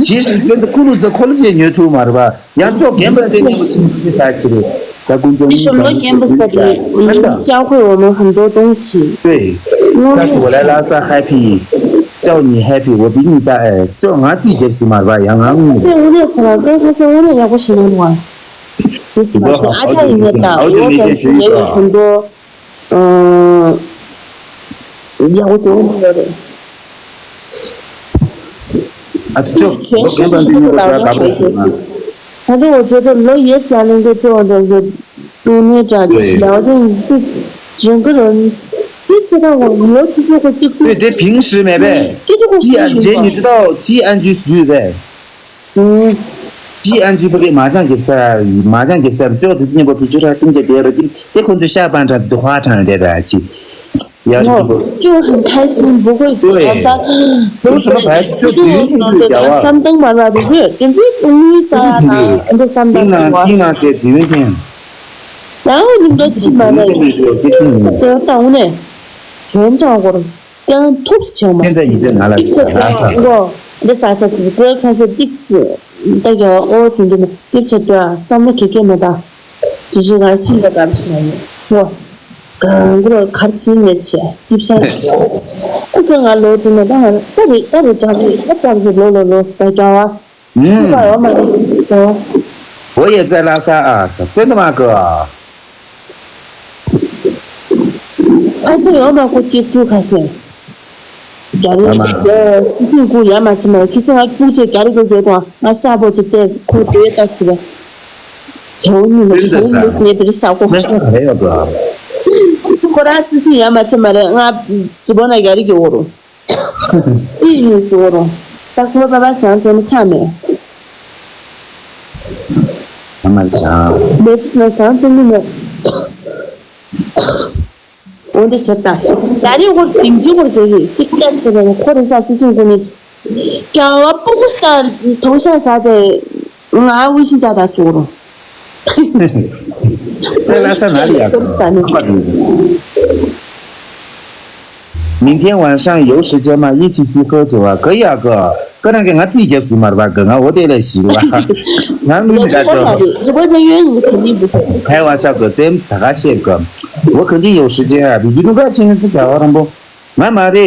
其实真的苦路子，苦路子牛头嘛是吧？要做根本这个事情，你才是的，在公众你什么根本是的，教会我们很多东西。对，但是我来拉萨 happy。 叫你 happy， 我比你大哎，叫俺自己也是嘛吧，养俺们。对，我也是了，刚开始我也要不行了嘛。就是嘛，是阿家人的，我感觉也有很多，嗯，要我觉得那个的。啊，就全是一个老人学习。反正我觉得我也想能够做这个，就那样子，对。聊天，就整个人一直到我，尤其就会就对，这平时没呗。这就会吸引我。既然你知道，既然就是呗。嗯。既然就不给麻将给啥，麻将给啥，就得你不就说听见别人的，这可能就下半场就花场这个去。 我就很开心，不会觉得对。有什么牌子就紫云亭就讲啊。三等嘛，那不是，就是绿色啊，那个三等嘛。冰榔，冰榔是紫云亭。然后你们都去买了，就是到那，全照顾了，跟兔子球嘛。现在你在哪来？哪啥？我，那啥啥子，我开始第一次，大家我从这边，第一次对啊，三个姐姐们的。 ཅི་ཞིག་ང་ཤི་ལ་ག་རེ་ཞིག་ན་ཡོད། ངོ་། གང་གོ་ཁར་ཕྱིན་མེད་ཆེ། ཏིབ་ཤ་ཡོད། ཨ་ཁོ་ང་ལོ་དུ་ན་ད་ང་ད་རེ་ད་རེ་དྲག་རེ་ད་དྲག་རེ་ལོ་ལོ་ལོ་སི་ད་རྒྱ་བ། ཁོ་ག་ཡོད་མ་རེད་ད། 我也在拉萨啊，真的吗，哥？ ཨ་ས་ཡོད་མ་ཁོ་སྐྱེ་རྒྱུ་ཁ་ཤས། རྒྱ་རེ་ཨ་མ། སི་སིང་ཁུ་ཡ་མ་ཆི་མ་ཁི་སི་ང་ཁུ་ཚོས་རྒྱ་རེ་གོ་གོ་གོ་ང་ཤ་པོ་ཅི་ཏེ་ཁོ་དེ་ད་ཆི་བ། ཇོ་ནི་མ་ཇོ་ནི་ངེ་དེ་རི་ཤ་ཁོ། ཁོ་ར་སི་སིང་ཡ་མ་ཆི་མ་རེད། ང་ཇི་བོ་ན་རྒྱ་རེ་གི་འོ་རུ། ཅི་ཡིན་སོ་རུ། ད་ཁོ་པ་པ་སང་ཚེ་ནི་ཁ་མེད། ཨ་མ་ལ་ཆ། མེད་ན་སང་ཚེ་ནི་མེད། འོ་འདི་བྱེད་ད། ད་རེས་ཧོར་དིང་ཅི་ཧོར་དེ་རེད་ཅིག་ལྟ་ཟེར་བས་ཁོ་རེ་ས་སི་སིང་ཀུ་ནི། རྒྱ་བ་སྤུ་གུ་ས་དོང་ཤ་ཟ་ཚེ། ང་ཝི་ཤིན་ཅ་ད་སོ་རུ། ཁོ་རེ་ས་ན་རེ་ཡ། ཁོ་རེ་ས་ནི། 明天晚上有时间吗？一起去喝酒啊？可以啊，哥。哥，那个俺自己就死嘛吧，哥，俺我得来洗吧。俺没那个。直播间约你们肯定不会。开玩笑，哥，咱们大家谢哥，我肯定有时间啊。你如果现在不讲，我不，俺妈的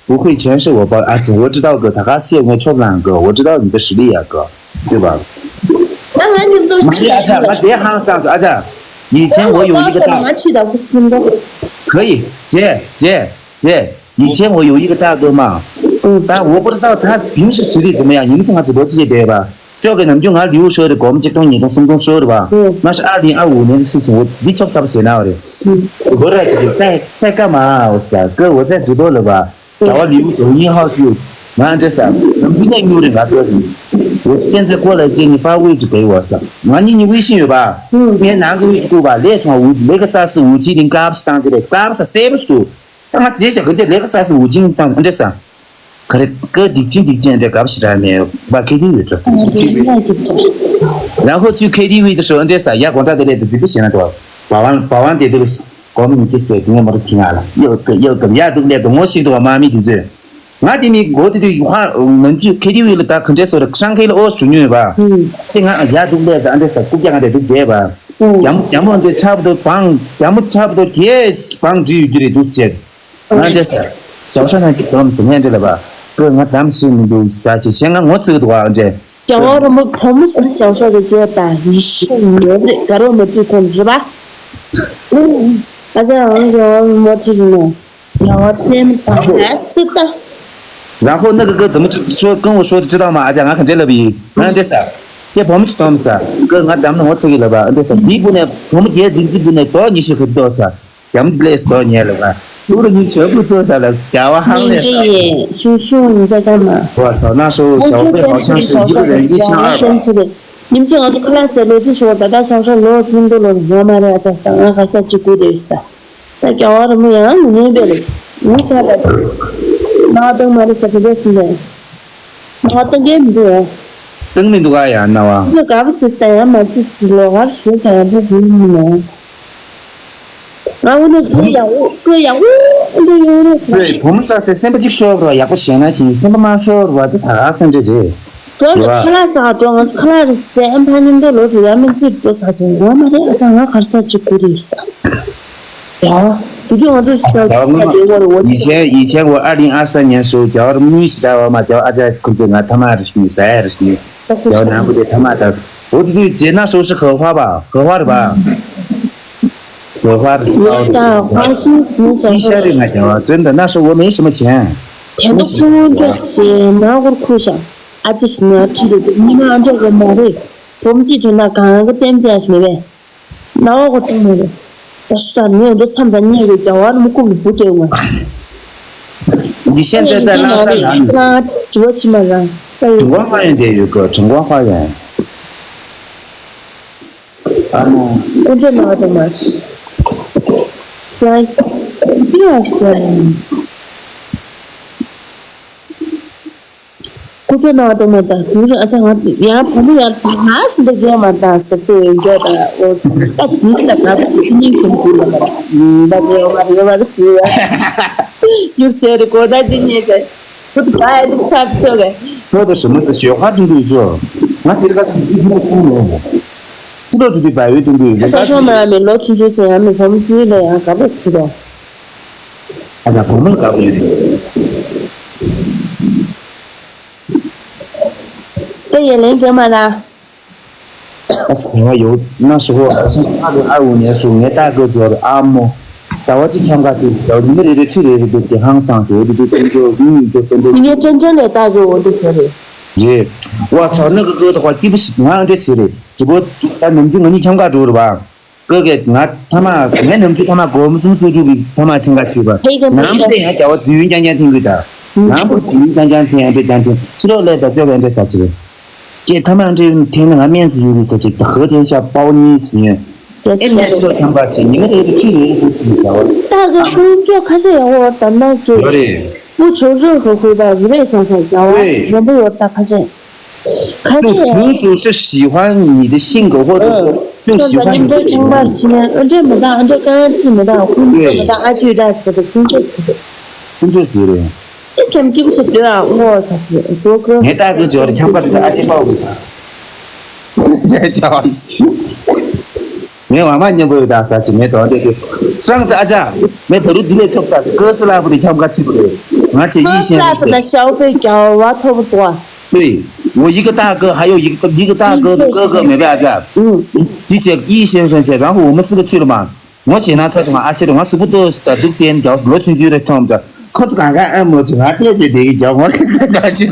不会全是我包啊，我知道哥，大家谢我错不了哥，我知道你的实力啊，哥，对吧？当然你们都是。妈的，阿家，俺别喊上去，阿家，以前我有一个大，我知道不是那么多。可以，姐姐姐。 以前我有一个大哥嘛，嗯，但我不知道他平时实力怎么样，你们正好直播这些对吧？ ཅོག་གི་ནམ་རྒྱུན་ང་ལིའུ་ཤོར་རེ་གོམ་གཅིག་སྟོང་ཉིས་སྟོང་སུམ་སྟོང་ཤོར་རེ་བ། ང་ཤ་ཨ་ལིན་ཨ་འུ་ནས་སུ་སུ་འདི་ཆོག་ཚབ་ཟེར་ན་བ་རེད། འགོ་ར་ཅིག་གི་ཚད་ཚད་ཀ་མ་འོ་ས་ཀི་འོ་ཚད་འདི་པོ་ལ་བ། ད་བ་ལིའུ་དོ་ཡིན་ཧ་ཤུ། ང་འདྲེ་ས་ནམ་རྒྱུན་ནས་ཉུ་རེ་ང་ཏོ་རེ། འོ་སི་ཅན་ཚེ་ཀོ་ལ་ཅན་ནི་ཧྥ་ཝེ་ཅིག་གི་འོ་ས་ང་གཉིས་ནི་ཝེ་ཤིན་ཡོད་པ། ངའི་ནང་གི་ཝེ་ཅིག་ཀུ་བ་ལས་ཚོང་འུ་ལས་ཀ་ས་སི་འུ་ཅི་ལིན་ཀབ་སི་བཏང་གི་རེད། ཀབ་སི་སེ་བ་སི་ཏུ། ད་ང་རྗེས་བྱ་གི་རྗེས་ལས་ཀ་ས་སི་འུ་ཅི་ལིན་བཏང་འདྲེ་ས། ག་རེ་ཀ་སྡིག་ཅན་སྡིག་ཅན་དེ་གབ་ཞིག་རག་མེད་པ་ཁེ་ཏི་ཡོད་འགྲོ་ཟེར་ཟེར་ཅིག་རེད། རང་ཧོ་ཚུལ་ཁེ་ཏི་བི་དུ་ཧྲོ་འདྲེ་ས་ཡ་གོང་ད་དེ་ལས་དུ་རྫིག་པོ་བྱེད་ན་འགྲོ། བ་བང་བ་བང་དེ་དུ་གོ་མི་མི་ཅི་ཟེར་དུ་ངོ་མ་རུ་ཐིང་ཨ་ལ་ཡོད་ཀ་ཡོད་ཀ་ཡ་དུ་ལས་དུ་ངོ་ཤེས་དུ་བ་མ་མི་དུ་ཚོས་ང་དེ་མི་གོ་དེ་དུ་ཧ་ནམ་ཅུ་ཁེ་ཏི་བི་ལ་ད་ག་འདྲེ་སོ་ར་ཤང་ཁེ་ལ་ཨོ་ཞུ་ཉོས་པ། དེ་ང་ཡ་དུ་ལས་ད་འདྲེ་ས་ཀུ་ཀྱ་ང་དེ་དུ་བསྡད་པ། རྒྱ་མོ་རྒྱ་མོ་འདི་ཁྲབ་ཏུ་བང་རྒྱ་མོ་ཁྲབ་ཏུ་རྒྱས་བང་འབྲི་ཡོད་རྒྱུ་རེད་འདུག་ཟེར། ང་འདྲེ་ས། ཞའོ་ཧྲ་ན་ཅིག་དོམ་སི་ངས་འདྲེ་ལ་བ། ཀོ་ང་དམ་ཤེས་མི་འདུག་ཟ་ཅི་ཞེ་ང་ངོ་ཚིག་འདུག་ཨ་འདྲེ། རྒྱ་བ་རི་མོ་བུ་མོ་ས་ཞའོ་ཧྲ་གི་རྒྱས་དང་ཡི་ཤི་ཉོ་རེད་ག་རོ་མ་ཅིག་ཁོང་རེད་པ། ཨ་ཅག་ཨང་རྒྱ་བ་རི་མོ་ཅིག་ནོ། རྒྱ་བ་སེམས་དང་ཡ་སི་ཏ། རང་ཁོ་ནི་གི་གི་ཛི་མུ་ཅི་ཤོ་ཀང་བོ་ཤོ་ཏི་ཅི་དང་མ་ཨ་ཅག་ང་ག་འདྲེ་ལ་བི་ང་འདྲེ་ས། ཁྱེད་བུ་མོ་ཅིག་དོམ་ས། ཀོ་ང་དམ་ནི་ངོ་ཚིག་གི་ལ་བ་ཨ་འདྲེ་ས་འདི་བུ་ནས་བུ་མོ་རྒྱས་འདི་འདི་བུ་ནས་དོ་ཉི་ཤུ་གི་དོ་ས། 咱们累死多年了吧？读了你全部做下来，讲完行了。 ཡིན་གྱི་ཡིན། ཤུ་ཤུ་ཡིན་ས་ཀྱང་མ། 我操，那时候小费好像是一个人一千二吧。 ཉིན་གཅིག་ང་ཚོ་ཁ་ལག་ཟས་ལོ་ཚོད་ཤོར་ད་ལྟ་ཆང་ཤོར་ལོ་ཆུང་དུ་ལོ་ཡོང་མ་རེད་ཨ་ཅག་ས་ང་ག་ས་གཅིག་སྐུ་རེད་ས། ད་རྒྱ་བ་རི་མོ་ཡང་མི་ཉན་པས་རེད། མི་ས་ལ་ཅིག་ན་བ་བཏང་མ་རེད་ས་དེ་འདྲ་སུ་ལས། ང་བཏང་གི་མི་འདུག་ཨ། བཏང་མི་འདུག་ཨ་ཡ་ན་བ། ང་དགའ་པོ་བྱེད་ད་ཡང་མ་བརྩི་སྲིད་ལོ་ངར་ཞུ་ད་ཡང་པོ་བུ་མི་ནོ། ང་འུ་ནས་ཀོ་ཡག་པོ་ཀོ་ཡག་པོ་འདུག་ཡོང་རེད་ཟེར། ཨེ་བུ་མོ་ས་སེ་སེམས་པ་གཅིག་ཤོར་བ་ཡག་པོ་བྱས་ན་ཞིང་སེམས་པ་མ་ཤོར་བ་དེ་ད་ག་སེམས་ཁྲལ་རེད། འགྲོ་ལ་ཁ་ལག་ཟ་ག་འགྲོ་ང་ཚོ་ཁ་ལག་རེ་ཟས་ཨ་ཕ་ཉིན་དུ་ལོ་དུ་ཡང་མི་བརྩི་འགྲོ་ཟ་ཟིན་ཡོང་མ་རེད་ཨ་ཚ་ང་གར་ས་གཅིག་ཀུ་རེད་ཟ། 然后， 以前以前我二零二三年时候，叫木西扎我嘛，叫阿家工作，我他妈的是你啥呀？是你，叫南部的他妈的，我对对，那时候是荷花吧，荷花的吧，荷花的是高的。 ད་ཧ་ཤིང་སུ་ཅང་一下就买掉了，真的，那时候我没什么钱。 དེ་ཚོ་ཁོང་ཚོ་ཞེ་ན་གོར་ཁུ་ཤང་ཨ་ཙི་ཤི་ན་ཁྲི་རེད་ཉི་མ་ཨ་འདྲ་གོ་མ་རེད། བུ་མོ་གཅིག་ཐོན་ན་གང་གི་བཙན་བཙན་ཞིག་མེད་པས། ན་བ་གོ་ཏང་མ་རེད། ད་སུ་ད་ནི་འདི་མཚམས་ད་ཉེ་གི་རྒྱ་བ་རི་མོ་ཀུ་མི་བུ་སྟོན་ངོ་། 你现在在拉萨哪里？ ང་དྲི་བ་ཆི་མ་རང་ས་ཡོད། 成功花园也有个成功花园。 ཨ་མ། ཀུན་སྤྱོད་ནང་དུ་མ་ཤི། ཡང་། འདི་ཡང་ཤི་ཡང་། ཀུན་སྤྱོད་ནང་དུ་མ་དང་དུས་རེ་ཨ་ཅག་ང་ཚོ་ཡང་བུ་མོ་ཡང་ང་ཚོ་འདི་རྒན་མ་དང་ཟེར་ཏེ་འགྱོ་དང་འོ་ད་དུས་ད་ག་ཚོད་ཀྱི་སྙིང་ཁྱིམ་དུ་ལ་མ་ར་ད་དེ་ཡོང་མ་རེད་བ་རེད་ཟེར་ཡ། ཡུག་ཟེར་རེ་གོ་ད་ཅི་ཉེ་ཟེར། 不是白的，他这个。 ཁོ་ད་ཞི་མ་ས་ཞོགས་ཁ་ཏུང་ཏུང་ཡོད་ཅོ། ང་དེར་ཁ་ཏུང་ཏུང་ཏུང་ཡོད། ཁྱི་ལོ་ཏུ་ཏུ་བའི་ཏུང་ཏུང་ཡོད། ས་ཤོག་མ་མི་ལོ་ཆུང་ཆུང་ཟེར་ཡང་མི་བུ་མོ་ཀུན་ལ་ཡང་དགའ་པོ་བྱེད་རོགས། ཨ་ད་བུ་མོ་ལ་དགའ་པོ་ཡོད་རེད། ཏེ་ཡེ་ལེན་གྱི་མ་ལ། ཨ་ས་ང་ཡོད་ན་ཞོགས་ཁ་ཏུང་ཨ་རུ་ཨ་རུ་ནས་སུ་ངས་ལྟ་དགོས་ཟེར་ཨ་མོ། ཟླ་བ་གཅིག་འཁྱམ་ག་ཚོད་ཟླ་བ་ཉི་མ་རེ་རེ་ཁྲི་རེ་རེ་འདུག་དེ་ཧང་སང་ཞོག་དེ་དུས་ཁྱིམ་ཚང་མི་གཉིས་ཀྱི་སེམས་ཁྲལ། ངས་ཅན་ཅན་ལས་ལྟ་དགོས་འོ་འདུག་ཟེར་རེད། རེད། ཝ་ཚ་ནི་གི་ཀི་ད་ཁ་སྐྱིད་པོ་ཞིག་ང་འདྲ་ཟེར་རེད། དྲི་བོ་ད་ནམ་རྒྱུན་ང་གཉིས་འཁྱམ་ག་འགྲོ་རེད་བ། ཀི་གེ་ང་ཐ་མ་ངས་ནམ་རྒྱུན་ཐ་མ་སྒོར་མོ་སུམ་སུ་དྲུག་གི་ཐ་མ་འཐེན་ག་ཞུས་པ། ཕེ་གི་ནམ་ཕེ་གི་དེ་ཡང་རྒྱ་བ་འཛུལ་ཡུན་རྐྱང་རྐྱང་འཐེན་གི་ད། ནམ་པོ་འཛུལ་ཡུན་རྐྱང་རྐྱང་འཐེན་ཡང་འདྲ་རྐྱང་འཐེན་ཕྱི་ལོགས་ལས་ད་ཅོག་ག་འདྲ་ཟ་ཆི་རེད། ཀྱེ་ཐ་མ་འདྲ་འཐེན་ན་ང་སྨན་སུ་ཡོད་གི་ཟ་ཅིག་ད་ཧི་འཐེན་ཤ་པའོ་གཉིས་སུ་ཉོས། ཨེ་ནས་ཕྱི་ལོགས་འཁྱམ་ག་ཅིག་ཉི་མ་རེ་རེ་ཁྲི་རེ་རེ་དུ་ཐུག་ཟ་བ། ད་གི་ཀུན་སྤྱོད་ཁ་ཤས་ཡག་པོ་ད་ན་ཀྱེ། ཡོད་རེད། ཀུ་ཆོ་རོ་ཧོ་ཧོ་ད་རི་བས་ཤང་ཤང་རྒྱ་བ་རན་པོ་ཡོད་ད་ཁ་ཤས། ཁ་ཤས་ཡག་པོ། 就纯属是喜欢你的性格，或者说就喜欢你的人。 ཨ་ཅག་ཨ་ཅག་མི་དང་ཨ་ཅག་རྐང་ཅི་མི་དང་ཀུན་སྤྱོད་མི་དང་ཨ་ཅུ་ད་ཟེར་ཏེ་ཀུན་སྤྱོད་ཟེར་ཏེ། ཀུན་སྤྱོད་ཟེར་རེད། ཨེ་ཁྱམ་སྐྱིད་པོ་ཆེ་སྡོད་ཨ་ངོ་ས་ཅི་འགྲོ་གི། ངས་ལྟ་གི་ཅོ་རེ་ཁྱམ་ཁ་དེ་ཨ་ཅེ་པའོ་གི་ཆ། ཡ་ཅག་ངས་ཝ་མ་མཉམ་པོ་ཡོད་ད་ས་ཅི་ངས་དོན་དེ་གི། སང་ཚ་ཨ་ཅག་ངས་ད་རུ་དུ་ལས་ཆོག་ས་ཅི་ཀོ་སི་ལ་བུ་དེ་ཁྱམ་ཁ་ཆི་པོ་རེད། ང་ཆེ་ཡིད་ཤེས་རེད། 那消费交往差不多。 对，我一个大哥，还有一个一个大哥的哥哥没在家。嗯，的确，一先生在，然后我们四个去了嘛。我现在才什么，而且我是不都是在这边叫罗青居的他们的，可是刚刚俺们这俺爹这这个叫我那个啥去。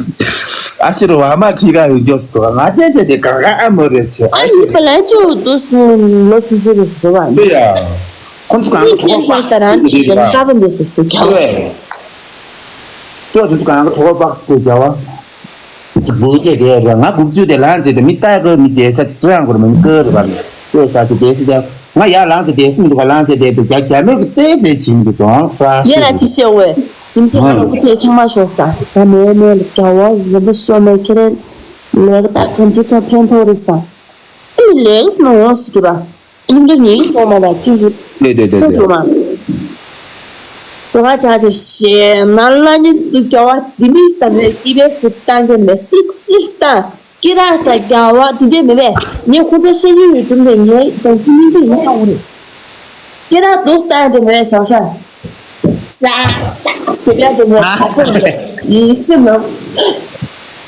ཨ་ཤི་རུ་བ་མ་ཁྲི་ག་ཡོད་རྒྱོ་སི་ཏོ་ང་ཅན་ཅན་དེ་ག་ག་ཨ་མོ་རེ་ཆེ་ཨ་ཨ་ཤི་ཡི་པ་ལན་ཅོ་དུ་སུ་ལོ་སུ་ཟུ་རུ་ཟུ་བ་ཡི་ཡ། ཁོང་ཚོ་གང་གི་ཁྲོ་བ་ད་རང་ཅི་ཡིན་ཀ་བ་མི་སུ་སུ་ཀ་བ། ཅོ་དུ་གང་གི་ཁྲོ་བ་པག་སུ་ཀ་བ། ཅིག་བུ་ཅེ་དེ་ར་ང་གུག་ཅུ་དེ་ལན་ཅེ་དེ་མི་ལྟ་གི་མི་དེ་ས་ཅི་རང་གོར་མི་ཀི་རུ་བ་མི་ཀི་ས་ཅི་དེ་སི་དེ། ང་ཡར་ལངས་ཏེ་དེ་སུ་མི་འདུག་ག་ལངས་ཏེ་དེ་དུ་རྒྱ་རྒྱ་མོས་ཀྱི་ཏེ་དེ་བྱིན་འདུག་དང་ཧྥ་ཡེ་ལ་ཅི་ཤེས་འོས། ཡིན་ཅི་ང་ལོ་ཀུ་ཅེ་ཁྱང་མ་ཤོར་ས། ད་མེ་མེ་ལ་རྒྱ་བ་རིན་པོ་ཤོར་མེ་ཁྱེད་རེ་ལས་ཀ་ད་ཁྱེད་ཚོ་ཐོ་ཕན་ཐོག་རེད་ས། ཨི་ལས་ཀ་སུ་ནང་ཡོང་སི་ཀི་ར། ཡིན་འདུག་ངེས་སོང་མ་ལ་ཅི་ཞིག་ཏེ་ཏེ་ཏེ་ཏེ་ཅོ་མ། དོ་ག་ཅག་ཅེ་ཤེ་ན་ལ་ནི་དུ་རྒྱ་བ་དི་མི་ཤ་ཏ་མེ་ཀི་བེ་སི་ཏང་གེ་མེ་སིག་སིག་ཏང་། ཀི་ར་ས་རྒྱ་བ་དེ་འདྲས་མེད་པས། ངས་ཁོ་ཚོ་བཤད་རྒྱུ་ཡོད་དྲུག་ནས་ངའི་བཟང་སྲིད་སྙིང་པོ་ཡིན་ན་ཧ་གོ་རེད། ཀི་ར་སྡུག་ལྟ་ཡ་དེ་མེད་པས་ཞའོ་ཤ། ས་ད་དེ་འདྲས་དེ་མེད་ཧ་གོ་རེད། ཡིན་ཤི་ནམ།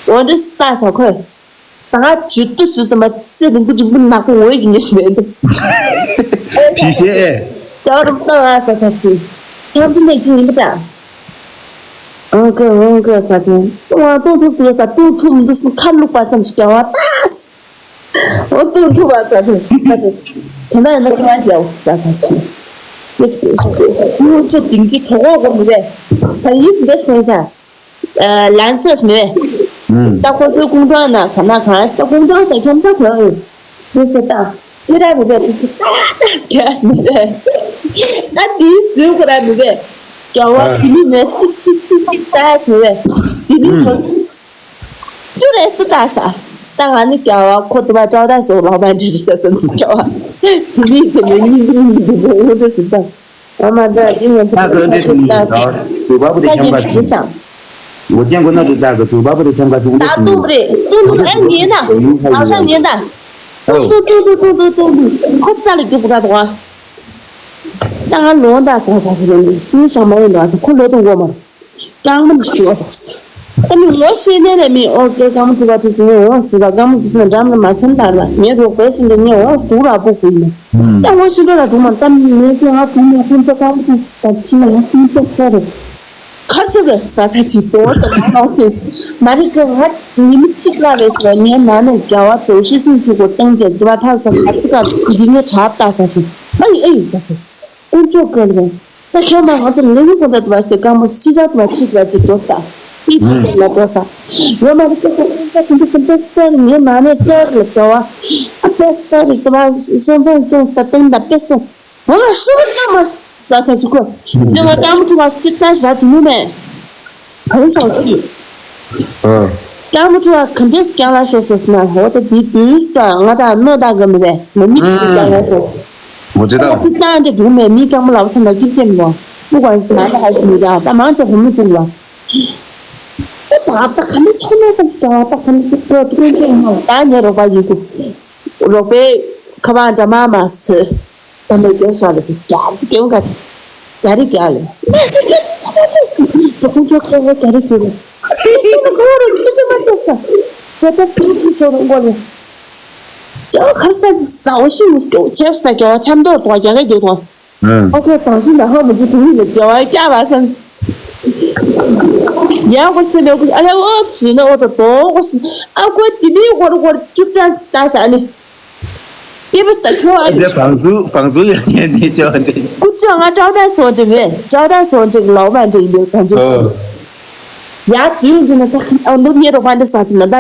འོ་འདྲས་ལྟ་ས་ཁོས། ད་ང་ཇུ་ཏུ་སུ་ཙམ་མ་ཚེ་རིང་པོ་རིང་པོ་ནག་པོ་འོས་ཀྱི་ངེས་ཤིག་མེད་འདུག་ཕི་ཤེ་ཨེ། ཅའོ་རུ་ཏང་ཨ་ས་ས་ཆུ། ཁྱང་དུ་མེད་ཀྱི་ཡིན་པ་འདྲ། ཨང་ཀི་ཨང་ཀི་ས་ཆུ། ཏུང་ཨ་ཏུང་ཐུབ་དེ་ས་ཏུང་ཐུབ་མི་འདུག་སུ་ཁ་ལུག་པ་བསམ་ཞིག་ཀྱང་བ་ཏ། ཨོ་ཏུང་ཐུབ་པ་ས་ཆུ། ས་ཆུ། དེ་འདྲ་ཡིན་ན་ཁྱོད་ཨ་རྒྱལ་བ་ས་ས་ཆུ། ཁྱོད་ཚོ་དིང་ཅི་གྲོགས་པོ་གོ་མི་རེད། ས་ཡིབ་འདེ་སོང་ས། ལན་སེ་མེད། ད་ཁོ་ཚོའི་ཀུང་ཀྲང་ན་ག་ན་གང་ད་ཀུང་ཀྲང་དང་ཁྱམ་ས་གང་ཡིན། དེ་སེ་ད་དེ་ར་མི་བས་དེ་ད་ད་སྐྱ་མི་བས། ད་དེའི་ཟུའི་ཁོ་ར་མི་བས། རྒྱ་བ་དེ་ནི་མེད་སིག་སིག་སིག་སིག་ད་མི་བས། དེ་ནི་ཁོ་ཅུ་རེ་སུ་ད་ཤ། ད་ང་ནི་རྒྱ་བ་ཁོ་དུ་བ་ཀྲའོ་ད་སོ་ལོག་པ་འདྲི་རི་ཤ་སོ་ནི་རྒྱ་བ། དེ་ནི་དེ་ནི་ནི་ནི་ནི་འདི་འོ་དེ་སུ་ད། ཨ་མ་འདྲ་འདི་ངས་ད་ག་འདྲ་དུ་ད་ད་ཟུར་པ་པོ་དེ་ཁྱམ་ག་ཅིག་ངོ་ཅན་གོ་ན་དུ་ད་ག་ཟུར་པ་པོ་དེ་ཁྱམ་ག་ཅིག་ད་ཏུང་རེད་ཏུང་ཏུང་ཨ་ཉེ་ན་ཨ་ཤ་ཉེ་ད་ཏུང་ཏུང་ཏུང་ཏུང་ཏུང་ཏུང་ཏུང་ཁོ་ཙ་ལ་རྒྱུག་པ་ད་ད་ང་ལོང་ད་ས་ས་ཞིག་ལ་ནི་སུ་ཤ་མ་ཡིན་ད་ཁོ་ལོ་ཏུ་འོ་མ། རྐང་མ་འདི་ཅོག་རོགས། ད་མི་ངོ་ཤེས་ནས་ལས་མི་ཨོ་ཀེ་རྐང་མ་འདི་བ་ཅིག་ངས་འོང་ཟེར་བ་རྐང་མ་འདི་སུ་ན་འགྲམ་ལ་མ་ཚན་དར་ལ་ངས་རོགས་པའི་སུན་འདི་ངས་འོང་དྲུག་ར་པོ་བུ་ཡིན། ད་ངོ་ཤེས་འགྲོ་ལ་དྲུག་མ་ད་མི་ངས་ཀྱི་ང་དུ་ནས་ཁོང་ཚོ་རྐང་མ་འདི་ད་ཕྱི་ན་ཡང་སུན་པོ་ས་རེད། ཁ་ཆེ་བས་ས་ས་ཅིག་དོ་ད་ང་ལོག་སེ་མ་རིག་གི་ང་ཉི་མ་གཅིག་ལ་རེད་ཟེར་བ་ངའི་ནང་ནས་རྒྱ་བ་ཙོ་ཤི་སུན་སུ་གོ་སྟངས་བྱས་རྒྱུ་བ་ཐག་ས་ཁ་སི་ཀ་འདི་ངས་དྲག་ལྟ་ས་ཅིག་ཨ་ཡི་ཨ་ཡི་ས་ཅིག་ཀུན་སྤྱོད་དཀའ་ལས། ད་ཁྱོད་མ་ང་ཚོ་ལས་ཡུལ་ཁོ་ད་དུ་བ་སྟེ་རྐང་པ་ཤི་ཆག་དུ་བ་ཁྲིད་པ་ཅིག་འགྲོ་ས། ཏི་ཏི་སེ་ལ་འགྲོ་ས། ཡོད་མ་རེད་ཀྱ་ཀྱ་ཀྱ་ཀྱ་ཀྱ་ཀྱ་ཀྱ་ཀྱ་ངའི་ནང་ནས་ཅག་ལ་འགྲོ་བ། ཨ་ཀྱ་ས་རེད་དུ་བ་ཤོན་ཕོང་ཅོང་ས་སྟེང་ད་པེ་ས། ང་ལ་ཤི་བ་ད་མ་ས་ས་ཅིག་ཁོ། ཡོད་མ་རྐང་པ་ཐུ་བ་སི་ཏ་ཞི་ད་དུ་མུ་མེད། གང་ཞག་ཆུ། རྐྱང་མ་ཁྲོ་བ་ག་འདྲས་རྐྱང་ལ་ཤོར་སོང་ཟེར་ན་འོ་ད་དེ་དུས་ད་ང་དང་སྣོ་དག་གི་མི་རེད་ལ་མི་དེ་རྐྱང་ལ་ཤོར་སོང་། ངོ་ཅི་ད། ད་ཅི་ཏང་དེ་སྒྲུང་མེད་མི་རྐྱང་མ་ལབ་ཚ་ན་སྐྱིད་ཅེས་མི་འདུག་མི་གང་ཞིག་ན་ད་ཧ་ཤི་མི་ད་ད་མང་ཚོ་ཧུ་མི་ཐུག་ལ། ད་ད་ག་འདྲས་ཆགས་ན་བསམ་ཞིག་ད་ད་ག་འདྲས་ཤོར་ད་ད་ཁོང་ཚོ་ཡིན་ན་ད་ངའི་རོགས་པ་ཡིན་དུ། རོགས་པའི་ཁ་པར་འདྲ་མ་མ་ཟོས། ད་ནས་རྒྱབ་ཤག་ལ་རྒྱ་ཅི་རྒྱབ་ག་ཟེར། རྒྱ་རི་རྒྱ་ལ། མ་ཟེར་རྒྱ་རི་ཟེར་མ་ཟེར་ཟེར། ད་ཁོང་ཚོ་ཁ་བ་རྒྱ་རི་རྒྱ་རི། ཁྱེད་ཚོ་ནི་ཁོ་རང་ཅི་ཅི་མ་བྱེད་ས། ཁྱེད་ཚོ་ཕུལ་ཚུལ་ཚོ་རུ་མགོ་ལ། ཅོ་ཁར་ས་ཅི་ཟ་འོ་ཤི་མི་སྐྱོ་ཆེར་ས་རྒྱ་བ་འཆམ་མདོག་དོ་རྒྱ་ག་རྒྱ་དོ། ཨ་ཁ་བཟང་ཤི་ན་ཧ་མི་ཚུ་དུ་ཡི་ལ་རྒྱ་བ་རྒྱ་བ་སམ། ཡང་ཁོ་ཚེ་ལོ་ཁོ་ཨ་ལ་འོ་ཚུ་ན་འོ་ད་དོ་ཁོ་སི་ཨ་ཁོ་དི་མི་ཁོ་རུ་ཁོ་རུ་ཅུབ་ཅན་སི་ད་ཤ་ནི། ཀེ་བ་སྟ་ཁྱོ་ཨ། འདི་བང་ཚུགས་བང་ཚུགས་ཡང་ཉན་ནས་ཅོ་འདི། ཀུ་ཅོ་ང་ཀྲའོ་ཏ་སོ་འདི་མེད་ཀྲའོ་ཏ་སོ་འདི་ལའོ་མ་འདི་ཡིན་པའི་གང་ཅི་ཞིག་ཡ་ཙུའུ་འདི་ན་ད་ཨ་ནུ་ཉེ་རོགས་པ་འདི་ས་ཆུ་ན་ད་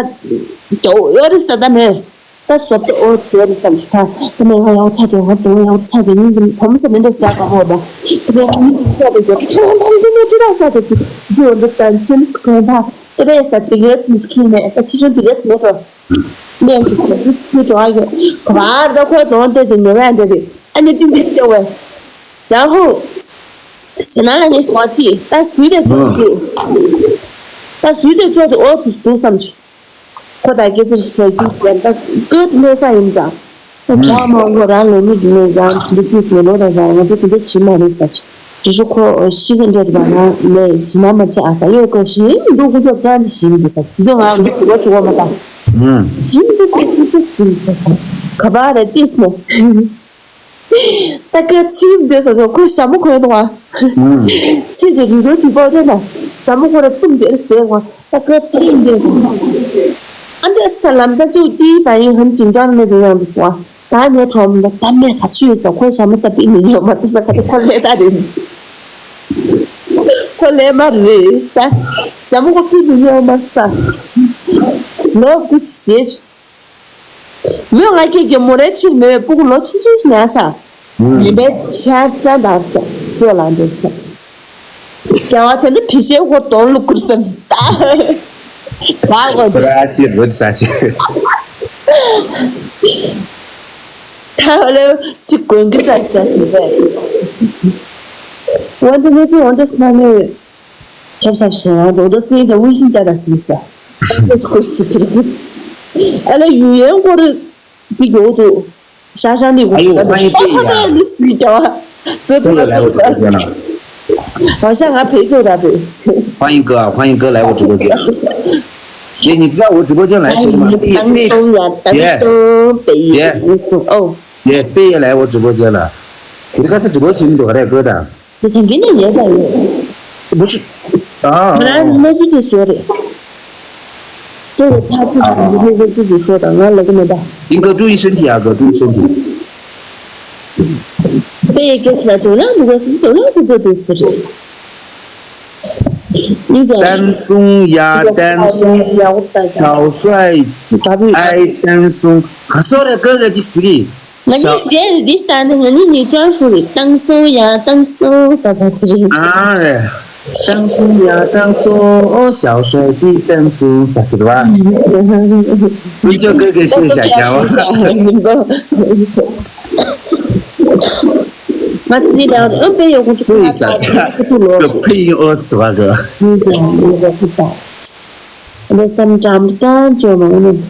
ཀྱོ་ཡོ་རི་ས་ད་མེད་ད་སོབ་ཏུ་ཨོ་ཚུ་ཡོ་རི་ས་མི་ཤུ་ཁ་ད་མེད་ང་ཡང་ཆ་དེ་ང་དེ་ང་ཡང་ཆ་དེ་ཉིན་གྱི་ཕོ་མོ་ས་འདི་འདྲ་ས་ག་ཧོ་ད་དེ་ང་ཉིན་གྱི་ཆ་དེ་གྱོ་ད་འདི་ནས་ཅི་ད་ས་དེ་ཅི་འདི་འོ་འདི་ད་ཆེན་ཆི་གོ་ད་དེ་རེ་ས་དེ་ག་ཚི་མི་ཤི་ཁི་མེད་ད་ཆི་ཆུན་དེ་ག་ཚི་མེད་ཏོ། གནས་ཀྱི་ཟེར་དུས་སྐུ་གྲོགས་ཡོད། ག་བར་ད་ཁོའི་གདོང་བལྟས་ཚེ་ཉེ་བའི་འདྲ་རེད། ཨ་ནི་ཅི་འདི་ཟེར་བས། ཡ་ཧོ། ཟེར་ན་ལ་ངས་ཞོག་ཅི། ད་སུས་དེ་ཚོ་ཅི་འདུག་ད་སུས་དེ་ཚོ་དེ་ཨོ་ཙི་འདུག་བསམ་བྱུང་། ཁོ་ད་སྐད་ཆ་བཤད་རྒྱུ་ཟེར་ད་སྐད་དུ་གནས་ས་ཡིན་ཙང་། ད་གྲོགས་མང་པོ་རང་ལོ་མི་འདི་ནས་རང་འདི་དུས་ནས་ལོ་ར་རང་ང་ཚོ་དེ་འདྲ་བྱེད་མ་རེད་ཟེར། དེ་ཚོ་ཁོ་ཤི་གི་འདྲ་རེད་པ་ང་ལས་ཤི་ན་མ་བྱེད་ཨ་ས་ཡོད་གོ་ཤི་མི་འདུག་ཁོ་ཚོ་རྐྱང་ཅི་ཤི་མི་འདུག་ས་འདི་ང་འདི་དྲི་བ་དྲི་བ་མ་བཏང་། ཤི་མི་འདུག་ཁོ་ཚོ་ཤི་མི་འདུག་ས་ག་པར་རེད་ཏིས་ནས། ད་སྐད་ཚིག་འདི་ས་ཚོ་ཁོ་ཞྭ་མོ་གོན་འདུག་ཨ། ཚིག་ཅིག་རུ་རུ་ཚིག་པོ་དེ་ན། ཟ་མོ་ཁོ་ར་ཏུམ་དེར་ཟེར་བ་ད་ཀ་ཚིག་འདི་ཨ་འདི་ས་ལམ་ས་ཅུ་ཏི་ད་ཡིན་ཧན་ཅིང་ཀྲང་མེ་དེ་ཡང་འདུག་བ། ད་ངས་གྲོགས་མོ་ད་མེ་ག་ཆུ་ཡོད་ས་ཁོ་ཞྭ་མོ་ད་པི་མི་ཉོ་མ་ཏི་ས་ཁ་ཏི་ཁོ་ལེ་ད་རེད། ཁོ་ལེ་མ་རེད་ས། ཞྭ་མོ་ཁོ་པི་མི་ཉོ་མ་ས། ལོ་ཀུ་ཤེས། མོས་ང་སྐད་ཀྱི་མོ་རའི་ཕྱིར་མོས་སྤུ་གུ་ལོ་ཆུང་ཆུང་ཞིག་ཉར་ཤག་ཉིན་པའི་ཆ་ཚ་འདར་ཤག་སྤྲོ་ལངས་འདུག་ཤག་རྒྱལ་བ་དེ་འདི་ཕི་ཤེ་ཧོ་དོན་ལུ་ཁུར་སམ་ཞིག་ད། ད་གོ་འདུག་ར་ཤི་རུ་ས་ཆེ། ད་ལེ་ཅི་གོན་གི་ད་ས་ཞིག་རེད། འོན་ཏེ་ནི་ཅི་འོན་ཏེ་སྣང་མོས། ཁྱབ་ཁྱབ་ཞེ་ང་རྡོག་རྡོག་སེ་ད་དབུས་ཤིང་ཅ་ད་སིང་ས། ཁོ་སི་ཁིར་ཁིར། ཨ་ལ་ཡུ་ཡན་སྐོར་པི་གོ་དུ། ཤ་ཤ་ནི་གོ་ཨ་ཡོ་ཧ་ཡི་པེ་ཡ། ཏོ་ཏོ་ནི་སི་ཀྱ་བ། ཏོ་ཏོ་ཏོ་ཏོ། ཧ་ཤ་ང་ཕེ་ཆོ་ད་པེ། ཧ་ཡི་ཀ་ཧ་ཡི་ཀ་ལ་འོ་ཀྲི་པོ་ཅན། ཡེ་ནི་ཙ་འོ་ཀྲི་པོ་ཅན་ལ་ཤེ་མ་ཏི་ཏང་སོང་ཡ་ཏང་སོང་པེ་ཡེ་ཏང་སོང་ཨོ། ཡེ་པེ་ཡེ་ལ་འོ་ཀྲི་པོ་ཅན་ལ། དེ་ཁ་ས་ཀྲི་པོ་ཅན་འདུག་ག་རེ་གོ་ད། དེ་ཐང་གི་ནས་ཡོད་པ་ཡོད། 不是。啊。 ང་རང་གནས་ཚུལ་དེ་བཟོས་རེད། དེ་རེད་ཐག་ཚུད་ཀྱི་འདུག་ནས་ཚུད་ཀྱི་ཤོག་དང་ང་ལ་གི་མེད་ད། 林哥注意身体啊，哥，注意身体。 དཔེ་ཡི་སྐད་ཆ་ལ་དོ་སྣང་འདུག་ག་ཟེར་དོ་སྣང་གི་ཚོད་དུ་ཟེར་རེད། 你讲。 ཏན་སུང་ཡ་ཏན་སུང་ཞའོ་ཧྲའེ་ཏན་སུང་ག་སོ་རེ་ཀ་ག་ཅིག་ཟེར་གི། ང་གཉིས་རྗེས་ལ་འདི་ལྟ་ན་ང་གཉིས་ནི་ཀྲང་ཧྲུའུ་རེད། ཏང་སོང་ཡ་ཏང་སོང་ས་ས་ཚི་རེད། ཨ་རེད། ཏང་སོང་ཡ་ཏང་སོང་ཨོ་ཞའོ་ཧྲའེ་ཏི་ཏང་སོང་ས་ཚི་རེད་བ། ཀུན་སྤྱོད་ཀྱི་ཤེས་བྱ་བྱ་བ། ང་སི་ནི་ལ་ཨོ་པེ་ཡོ་ཀུ་ཀུ་ཡི་ས་ཁ་ཀུ་ལོ། ཕི་ཡིན་ཨོ་སི་བ་གི།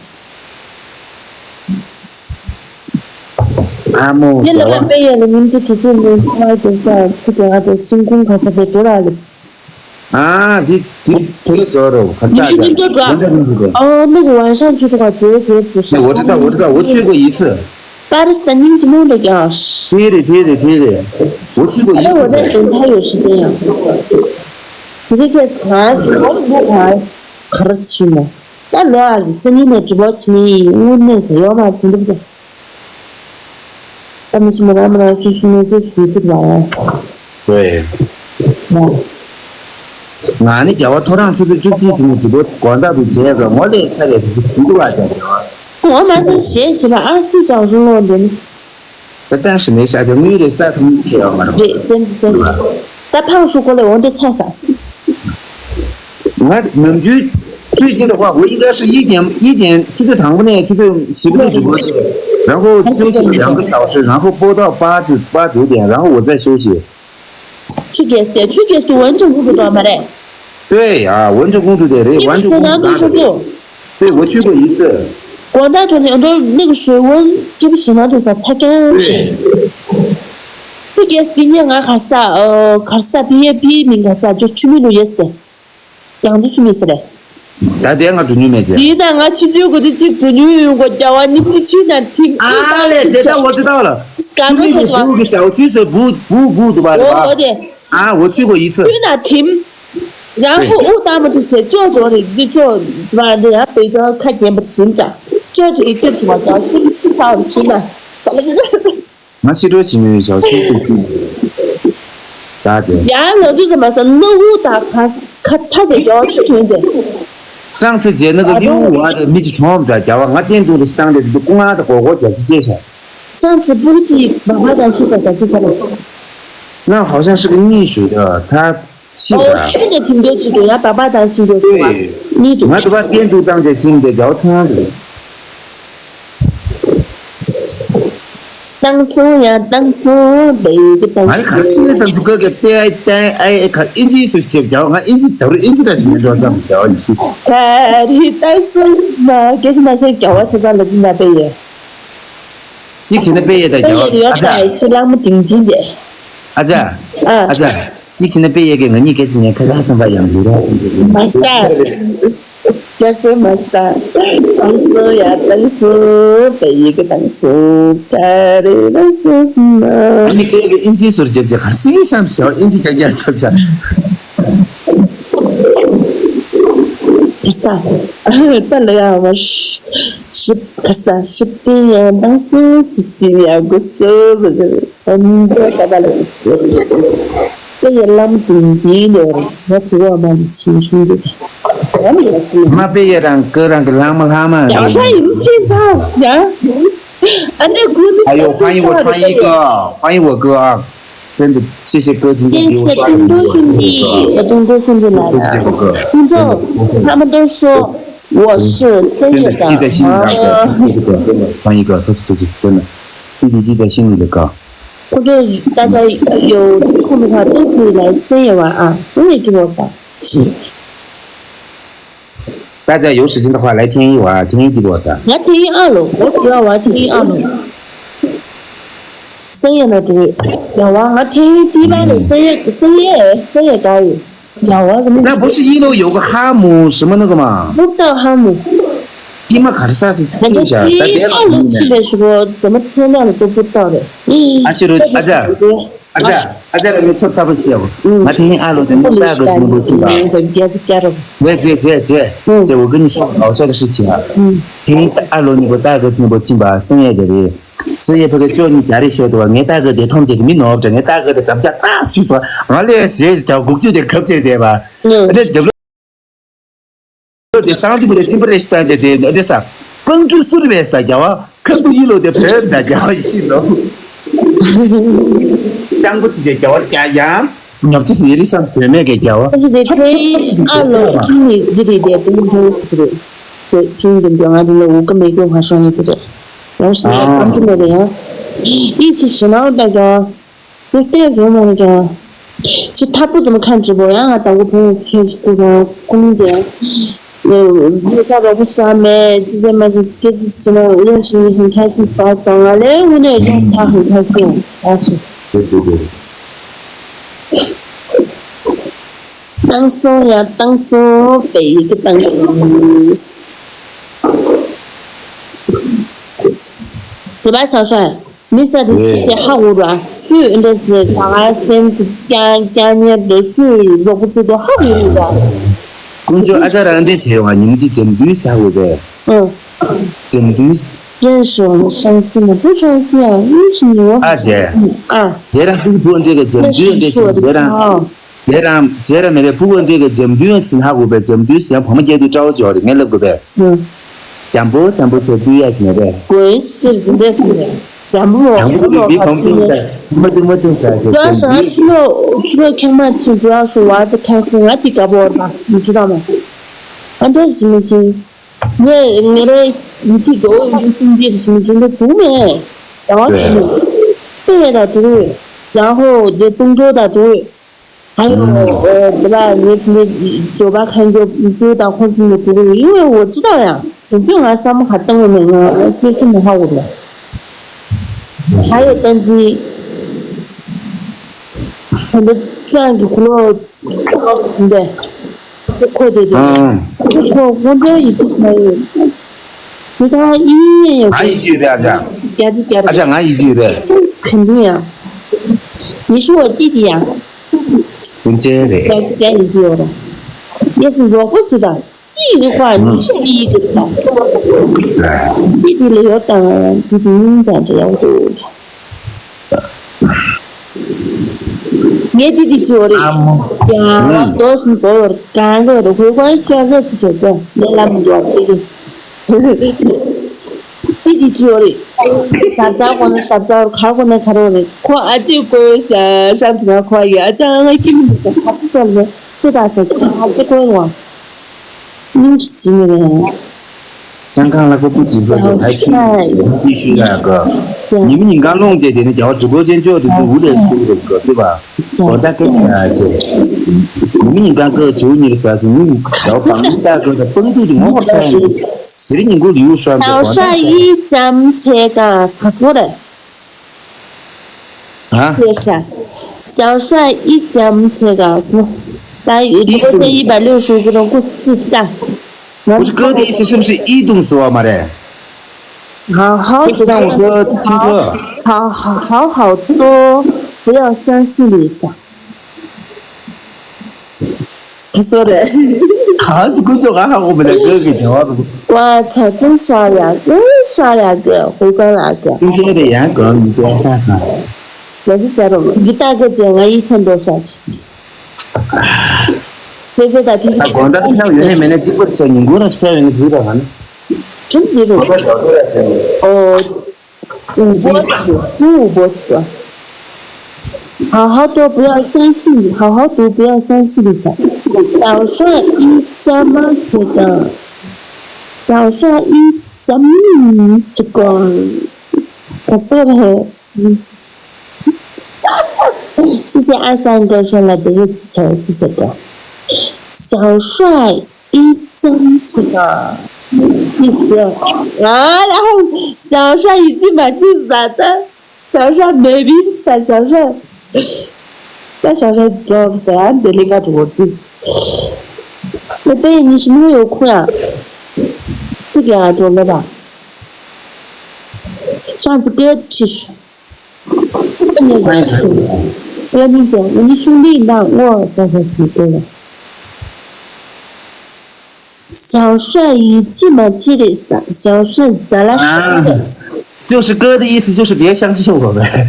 ཨ་མོ། ཡེ་ལ་བ་པེ་ཡེ་ལ་ཉིན་གཅིག་དུས་ཚོད་ནི་ཁ་དེ་ས་ཆུ་དེ་ང་དེ་ཤིང་ཁུང་ག་ས་དེ་འགྲོ་ར་ལེ། ཨ་དེ་དེ་དེ་ཟོ་རོ་ཁ་ས་ཉིན་གཅིག་འགྲོ་འགྲོ། ཨ་ནི་གི་ཝང་ཤང་ཆུ་དུ་ག་བྲོས་བྲོས་ཚུ་ཤ། 我知道，我知道，我去过一次。 པ་རི་སི་ད་ཉིན་གཅིག་མོ་འགྲོ་ཀྱང་། 对的，对的，对的，我去过一次。 ཨ་ལེ་འོ་ད་དེ་མཐའ་ཡོད་ཤི་ཅན་ཡང་། དེ་གི་ཁེ་སི་གང་ཟེར་བ་འདུག་ག་ག་རེ་ཆི་མོ། ད་ལོ་ཨ་ལི་སེ་ཉིན་ནས་ཀྲི་པོ་ཆི་ནི་དངོས་གནས་སུ་ཡོད་མ་དེ་འདུག་ད། ད་མི་ཤི་མོ་རང་མོ་རང་སུ་སུ་མོ་ཚོ་ཞུ་ཐུབ་ལ་ཡང་། 对། ང་ནི་རྒྱལ་བ་ཐོ་རངས་ཆུ་ཚོད་བཅུ་གཅིག་དེ་ནས་འདི་པོ་དགོང་དག་ཏུ་བྱས་པ་ངོ་ལས་ཚ་བའི་དེ་དུས་དུ་བ་ཀྱང་རེད་བ། ངོ་མ་ཚང་ཞེས་ཞེས་པ་ཨ་སི་ཅང་རུང་ལོ་འདི་ནི། ད་ཏང་ཧྲི་མེ་ཤ་ཅང་དངུལ་རེ་ས་ཐུང་ཁེ་ཡོང་མ་རུང་། རེད་བཙན་འཛུལ་བཙན་འཛུལ། ད་ཕངས་ཤུགས་གོ་ལས་འོང་དེ་ཆ་ཤ། ང་ནམ་རྒྱུན་最近的话，我应该是一点一点，就是唐国内就是西部直播去，然后休息两个小时，然后播到八九八九点，然后我再休息。 ཆུ་རྒྱས་ཏེ་ཆུ་རྒྱས་ཏེ་ཝན་ཅང་ཁུ་ཁུ་དོ་མ་རེད། 对啊，文成公主的人，完成公主那个，对，我去过一次。 དགོང་དག་འགྲོ་ནས་འགྲོ་ནས་ཞོལ་ཝན་ཐུབ་ཞེ་ན་དུ་ས་ཚ་ཀྱང་ཆེ། ཆུ་རྒྱས་ཏེ་ཉེ་ང་ག་ས་ཨ་ག་ས་པི་ཡེ་པི་མིང་ག་ས་ཅོ་ཆུ་མི་ལུ་ཡེ་སྟེ། རྒྱང་དུ་ཆུ་མི་ཟེར་རེད། ད་དེ་ང་འགྲོ་མྱོང་མེད་ཅེ། དེ་ད་ང་ཆུ་ཆུ་གོ་དེ་གཅིག་འགྲོ་མྱོང་ཡོང་གོ་རྒྱ་བ་ནི་ཆུ་ཆུ་ན་ཐིམ། ཨ་ལས་ཇེ་ད་འོ་ཅི་ད་ལ། སྐར་ཆུ་མི་མི་ཚོ་བུ་གི་ཞའོ་ཆུ་སེ་བུ་བུ་བུ་དུ་བ་རེད་བ། འོ་དེ། ཨ་འོ་ཆུ་གོ་ཡི་ཚུ། ཆུ་ན་ཐིམ། རང་ཧུ་ཨུ་ཏ་མ་ཏུ་ཚེ་ཅོ་ཅོ་རེ་འདི་ཅོ་བ་འདི་ཡ་པེ་ཅོ་ཁ་རྒྱན་པར་ཞིམ་ཅང་ཅོ་ཅོ་ཨི་ཅོ་ཅོ་བ་ཅང་ཤིམ་ཤི་ཚ་བ་ཞིམ་ན། ང་ཕྱི་དྲོ་ཕྱི་མོའི་ཞའོ་ཆུ་ཏུ་ཕྱིན། ད་དེ། ཡང་ལོ་དུས་ཙམ་པ་ས་སྣ་བུག་དང་ཁ་ཁ་ཚ་ཞེས་རྒྱལ་བ་ཆུ་ཐོན་ཏེ། སྲང་ཚེ་རྗེས་ན་གི་ཡུ་བ་དེ་མི་གཅིག་གྲོངས་འདྲ་རྒྱལ་བ་ང་བསྟན་དུ་རེ་སྟངས་དེ་དུ་སྐུ་ངག་དང་གོ་གོ་རྒྱ་ཆུ་ཅེས་ཤ། སྲང་ཚེ་སྤུ་གཅིག་བག་པ་དང་ཤི་ཤ་ས་ཅི་ས་རེད། 那好像是个溺水的，他 ཤི་བ། ཨོ་ཆུ་ནས་ཐིམ་འདོད་ཅི་འདུག་ཡ་བག་པ་དང་ཤི་འདོད་ཅི་བ། གཉིས་འདུག་ང་དུ་བ་བསྟན་འདུག་བཏང་རྗེས་ཕྱིན་ཏེ་རྒྱ་བ་མཐོང་བ་འདུག་བཏང་སོང་ཡ་བཏང་སོང་བེ་གི་བཏང་། ང་ནི་ག་སི་ནི་སམ་ཚུ་ཀ་གི་པེ་ཨའི་ཏན་ཨའི་ཨེ་ཁ་ཨིན་ཇི་སུ་ཤེབ་རྒྱ་བ་ང་ཨིན་ཇི་ད་རུ་ཨིན་ཇི་འདྲ་ཞིག་མེད་འགྲོ་བསམ་རྒྱ་བ་ཡིན་ཤི། ད་རི་བཏང་སོང་མ་སྐད་ཆ་མ་བཤད་རྒྱ་བ་ཆ་ཚང་ལ་འདི་ན་པེ་ཡེ། གཅིག་བྱས་ན་པེ་ཡེ་ད་པེ་རྒྱ་ཡེ་བ་ཡོད་ཨ་ད་ད་ཤི་ལང་མ་དིང་ཅིན་དེ། ཨ་ཅག་ཨ་ཨ་ཅག་གཅིག་བྱས་ན་པེ་ཡེ་གི་ང་གཉིས་སྐད་ཆ་ཉན་ཁ་ཁ་བསམ་པ་ཡང་འཇུ་ར། མ་ས། རྒྱ་སེ་མ་ས། བཏང་སོང་ཡ་བཏང་སོང་པེ་ཡེ་གི་བཏང་སོང་ད་རེ་བཏང་སོང་ན། ཨ་ནི་ཁྱེད་ཀྱི་ཨིན་ཇི་སོར་རྒྱབ་ཅེ་གར་སི་བསམ་ཞོག་ཨིན་ཇི་རྒྱ་རྒྱ་རྒྱབ་ཤག་ག་ས། ད་ལ་ཡ་བ་ཤི། ཤི་ག་ས་ཤི་པི་ཡ་དང་སུ་སི་སི་ཡ་གུ་སུ། ཨམ་ད་ད་ལ། པེ་ཡ་ལམ་དུ་འཛིན་ནོར་ང་ཚོ་བ་མ་ནི་ཤིང་ཆུང་དུ། མ་པེ་ཡ་རང་ཀི་རང་གི་ལྷག་མ་ལྷག་མ། ཡང་ཧྲ་ཡིན་ཆེ་ས་ཡ། ཨ་ནེ་གུ་ནི། 还有欢迎我穿衣哥，欢迎我哥啊。 真的，谢谢哥今天给我刷礼物。谢谢东周兄弟，呃，东周兄弟来了。东周，他们都说我是深夜的。真的记在心里的歌，这个真的，欢迎哥，多谢多谢，真的，弟弟记在心里的歌。或者大家有空的话，都可以来深夜玩啊，深夜给我打。是。 大家有时间的话来听一玩，听一给我的。 ང་དེ་ཡིན་ཨ་ལོ། 我主要玩听音乐。深夜的主，有啊，我听第一班的深夜，深夜，深夜高语，有啊，什么？ 那不是一楼有个哈姆什么那个吗？ 不知道哈姆。 你们卡斯是很多听一下，第一二楼去的时候，怎么听到的都不知道的。 阿西罗，阿姐，阿姐，阿姐，你错差不多是。 ང་དེ་ཨ་ལོ་དེ་ནི་ད་ག་ཚོད་འདུག་ཕྱིན་པ། 姐姐姐姐，我跟你说个搞笑的事情啊。 དེ་ཨ་ལོ་ནི་གོ་ད་ག་ཚོད་འདུག་ཕྱིན་པ་སང་ཡས་དེ་རེད། སང་ཡས་ཕ་གི་ཅོ་ནི་རྒྱ་རེ་ཤོད་དུ་བ། ངས་ད་ག་དེ་མཐོང་བྱས་དེ་མི་ནོར་བྲ། ངས་ད་ག་དེ་གྲབ་ཆ་ཏག་ཞུས་སོང་། ང་ལས་ཞེས་ཀྱང་སྒུག་ཆུ་དེ་ཁབ་ཆེ་དེ་བ། ཨ་ནི་རྒྱབ་ལོ། དེ་སང་དུ་མི་དེ་ཚིམ་པ་རེ་ཞིག་བཏང་རྗེས་དེ་འདི་ས། ཀོང་ཀྲུག་སུར་བས་ས་རྒྱ་བ། ཁབ་ཏུ་ཡིད་ལོ་དེ་བོད་ད་རྒྱ་བ་ཡིད་ཤིན་ནོ། ཅང་པོ་ཆི་ཆེ་རྒྱ་བ་རྒྱ་ཡང་ཉོབ་ཏི་སི་ཡེ་རི་སམ་སི་དོན་མེད་ཀྱི་རྒྱ་བ། ཁོ་ཚོ་དེ་ཁོའི་ཨ་ལོ་ཁྱིམ་ནི་འདི་རེད་དེ་དེ་མི་འགྲོ་སི་རེད། དེ་ཁྱིམ་དེ་འགྲོ་ང་དེ་ལ་འུ་ཀ་མེད་སྐྱོ་ཧ་ཤོང་ནི་དེ་རེད། ཡང་ཞིག་ལ་ཀོང་ཀྲུག་མེད་དེ་ཡང་། ཡིད་ཆེས་ཞེ་ནའོ་ད་རྒྱ་བ། 你带给我们讲，是他不怎么看直播，然后打过朋友圈是故障，工资，嗯，你发表不刷没，这些嘛，就是给自己呢，我认识你很开心，发到了嘞，我也认识他很开心，而且对对对。 当松呀，当松，北一个当松。对吧，小帅？ མི་ས་དེ་ཤི་ཆེ་ཧ་གོ་ར། སུས་འདྲ་སེ་ད་ག་སེམས་སུ་ཀྱང་ཀྱང་ཉེར་དུ་སུས་རོགས་པ་སུ་དུ་ཧ་གོ་ར། ཀུན་སྤྱོད་ཨ་ཅག་རང་འདྲེ་བྱེད་བ་ཉིན་གཅིག་འཇམ་དུས་ས་གོ་བས། ཨ། འཇམ་དུས། 认识我们相亲的不相亲啊，认识你我啊姐。啊。 དེ་རང་ཧུ་བོ་འདྲེ་གི་འཇམ་དུས་འདྲེ་བྱེད་དེ་རང་། དེ་རང་དེ་རང་མེད་པའི་ཕུ་བོ་འདྲེ་གི་འཇམ་དུས་ཡང་ཚིན་ཧ་གོ་བས། འཇམ་དུས་ཡང་བུ་མོ་སྐྱེ་དུས་སྤྲ་བོ་ཅོ་རེ་ངས་ལབ་དགོས་པས། ཨ། འཇམ་པོ་འཇམ་པོ་བྱེད་དུས་ཡ་ཞིག་ནས་རེད། གོས་སིར་འདི་འདྲ་ཁུ་རེད། འཇམ་པོ་འཇམ་པོ་གི་མི་ཕམ་ཏིང་ད་མ་ཏིང་མ་ཏིང་ཟ་ཞེས་ཇོ་ཨ་ཤོ་ང་ཕྱི་ལོ་ཕྱི་ལོ་ཁྱང་མ་ཚིག་ཇོ་ཨ་ཤོ་བར་དུ་ཁ་སི་ང་ཏི་དགའ་པོ་བར་དུ་ཇི་ལ་མ་ཨ་འདྲ་ཞིག་མི་ཤེས། ངས་ངས་རེ་ཡི་ཚིག་གོ་ཡི་གསུང་འདིར་ཞིག་མི་ཤེས་འདི་དུ་མེད། ད་བ་དུ་མེད། ཏེ་ཡ་ད་དུ་ཡང་ཧོ་དེ་ཏུང་ཇོ་ད་དུ་ཡོད། ཨ་ཡོ། ཨོ་དེ་ལ་ངེད་ཚོ་འདི་ཇོ་བ་ཁ་འགྱོ་དུས་དང་ཁོ་ཚོ་ནས་དུ་ཡིན་ངེས་འོ་ཅི་ལྟར་ཡང་དེ་ཚོས་ང་བསམ་བློ་ག་བཏང་ཡོད་མེད་ང་སུས་སུ་མི་ཧ་གོ་རེད། ཨ་ཡོ་བསྟན་འཛིན། ད་ལྟ་བཙོན་གྱི་ཁོ་ལོ་ཁོ་ལོ་ཟིན་པས། ཁོ་དེ་དེ་ཁོ་དངོས་འབྲེལ་ཡིད་ཆེས་ན་ཡོད། དེ་དང་ཡིན་ཡང་ཡོད། ང་ཡིད་ཆེས་ཡོད་པས་ཨ་ཅག་རྒྱ་ཆེ་རྒྱ་རེད། ཨ་ཅག་ང་ཡིད་ཆེས་ཡོད་པས། གང་འདྲ་ཡང་། ཉི་ཤུ་བ་ཏི་ཏི་ཡང་། སྐུ་མཁྱེན་རེད། རྒྱ་ཆེ་རྒྱ་ཡིད་ཆེས་ཡོད་ར། ཡེ་སི་རོགས་པ་སུ་དང་། ཏི་ཡི་ཁ་ཉི་ཤུ་ཏི་ཡི་གི་དང་། ཏི་ཏི་ལ་ཡོད་དང་ཏི་ཏི་སྙིང་རྗེ་འདྲ་ཡག་པོ་འདུག་ངས་དེ་དེ་བྱོས་རེད། ཨ་མ། ཡ་ཨུམ། རྡོ་སུམ་རྡོ་ཡོར་གང་གི་རུ་ཧུའི་ཀོན་ཤ་གི་ཚི་ཆོད་གི་ལས་ལ་མི་འདུག་ཅི་གི། དེ་དེ་བྱོས་རེད། ཟབ་ཚ་གོ་ནས་ཟབ་ཚ་རུ་ཁ་གོ་ནས་ཁ་རོ་རེད། ཁོ་ཨ་ཅེ་ཀོ་ཤ་ཤ་ཚི་ང་ཁོ་ཡི་ཨ་ཅག་ང་ཀི་མི་འདུག་ས་ཁ་ཚི་སོལ་ནས་ཁོ་ད་ས་ཁ་ཧ་ཏེ་ཀོ་ཡི་བ། སྙིང་རྗེ་ཅི་ནི་རེད། ཅང་ཁང་ལ་ཀོ་པུ་ཅི་ཀོ་ཅི་ཕའི་ཆུ་ཡི་ཤུ་ཡ་ག་ཉི་མ་ཉིན་གང་ལོང་རྗེས་དེ་ནི་རྒྱ་བ་གྲི་གོ་ཅན་ཅོག་དེ་དུ་འུ་ལས་སུ་རུ་ག་དུ་བ་གོ་ད་ཀེ་ཅི་ན་ཤེ། ཉི་མ་ཉིན་གང་ཀ་ཆུ་ཉིར་ས་སུ་ཉུ་རྒྱ་བ་བང་མི་ད་ག་ད་པང་ཏུ་དུ་ངོ་བར་ས་ཡིན། དེ་རིང་ཉིན་གུང་ལ་ཡུ་ཧྲ་མི་གོ་ད་ཤེ། 小帅一讲这个，可说的。 啊？ 小帅一讲这个是，大约直播间一百六十个人过自己的。 不是哥的意思，是不是一动死亡嘛嘞？好好，不是让我哥听歌。好好好好多，不要相信你啥。他说的。གང་སུ་ཁུ་ཚོ་ག་ཧ་གོ་མི་ད་གི་གི་དེ་བ་རུ། 哇，草真刷牙，嗯，刷牙个，回光了个。今天的阳光你在啥啥？这是这种，你大概讲了一千多下去。菲菲在 P P T。 ད་དགོང་དག་ཕེབས་ཡོད་ནས་མེད་ན་གཅིག་པར་ཟེར་ཉིན་གུང་རང་ཕེབས་ཡོད་ནས་གཟིགས་པ་ང་ནི། 真的这种。 哦，五波起，中午波起的。好好读，不要相信，好好读，不要相信的。小帅一怎么这个？小帅一怎么这个？可是嘞，嗯，谢谢二三哥送来的热气球，谢谢哥。小帅 一张这个意思啊，然后小帅一进门就啥的，小帅没意思啊，小帅，那小帅叫啥？别那个主播，那贝，你什么时候有空啊？不给俺装了吧？上次给吃。 我跟你讲，我们兄弟那我三三七对了。小帅一进门气得死，小帅咋了？啊，就是哥的意思，就是别相信我呗。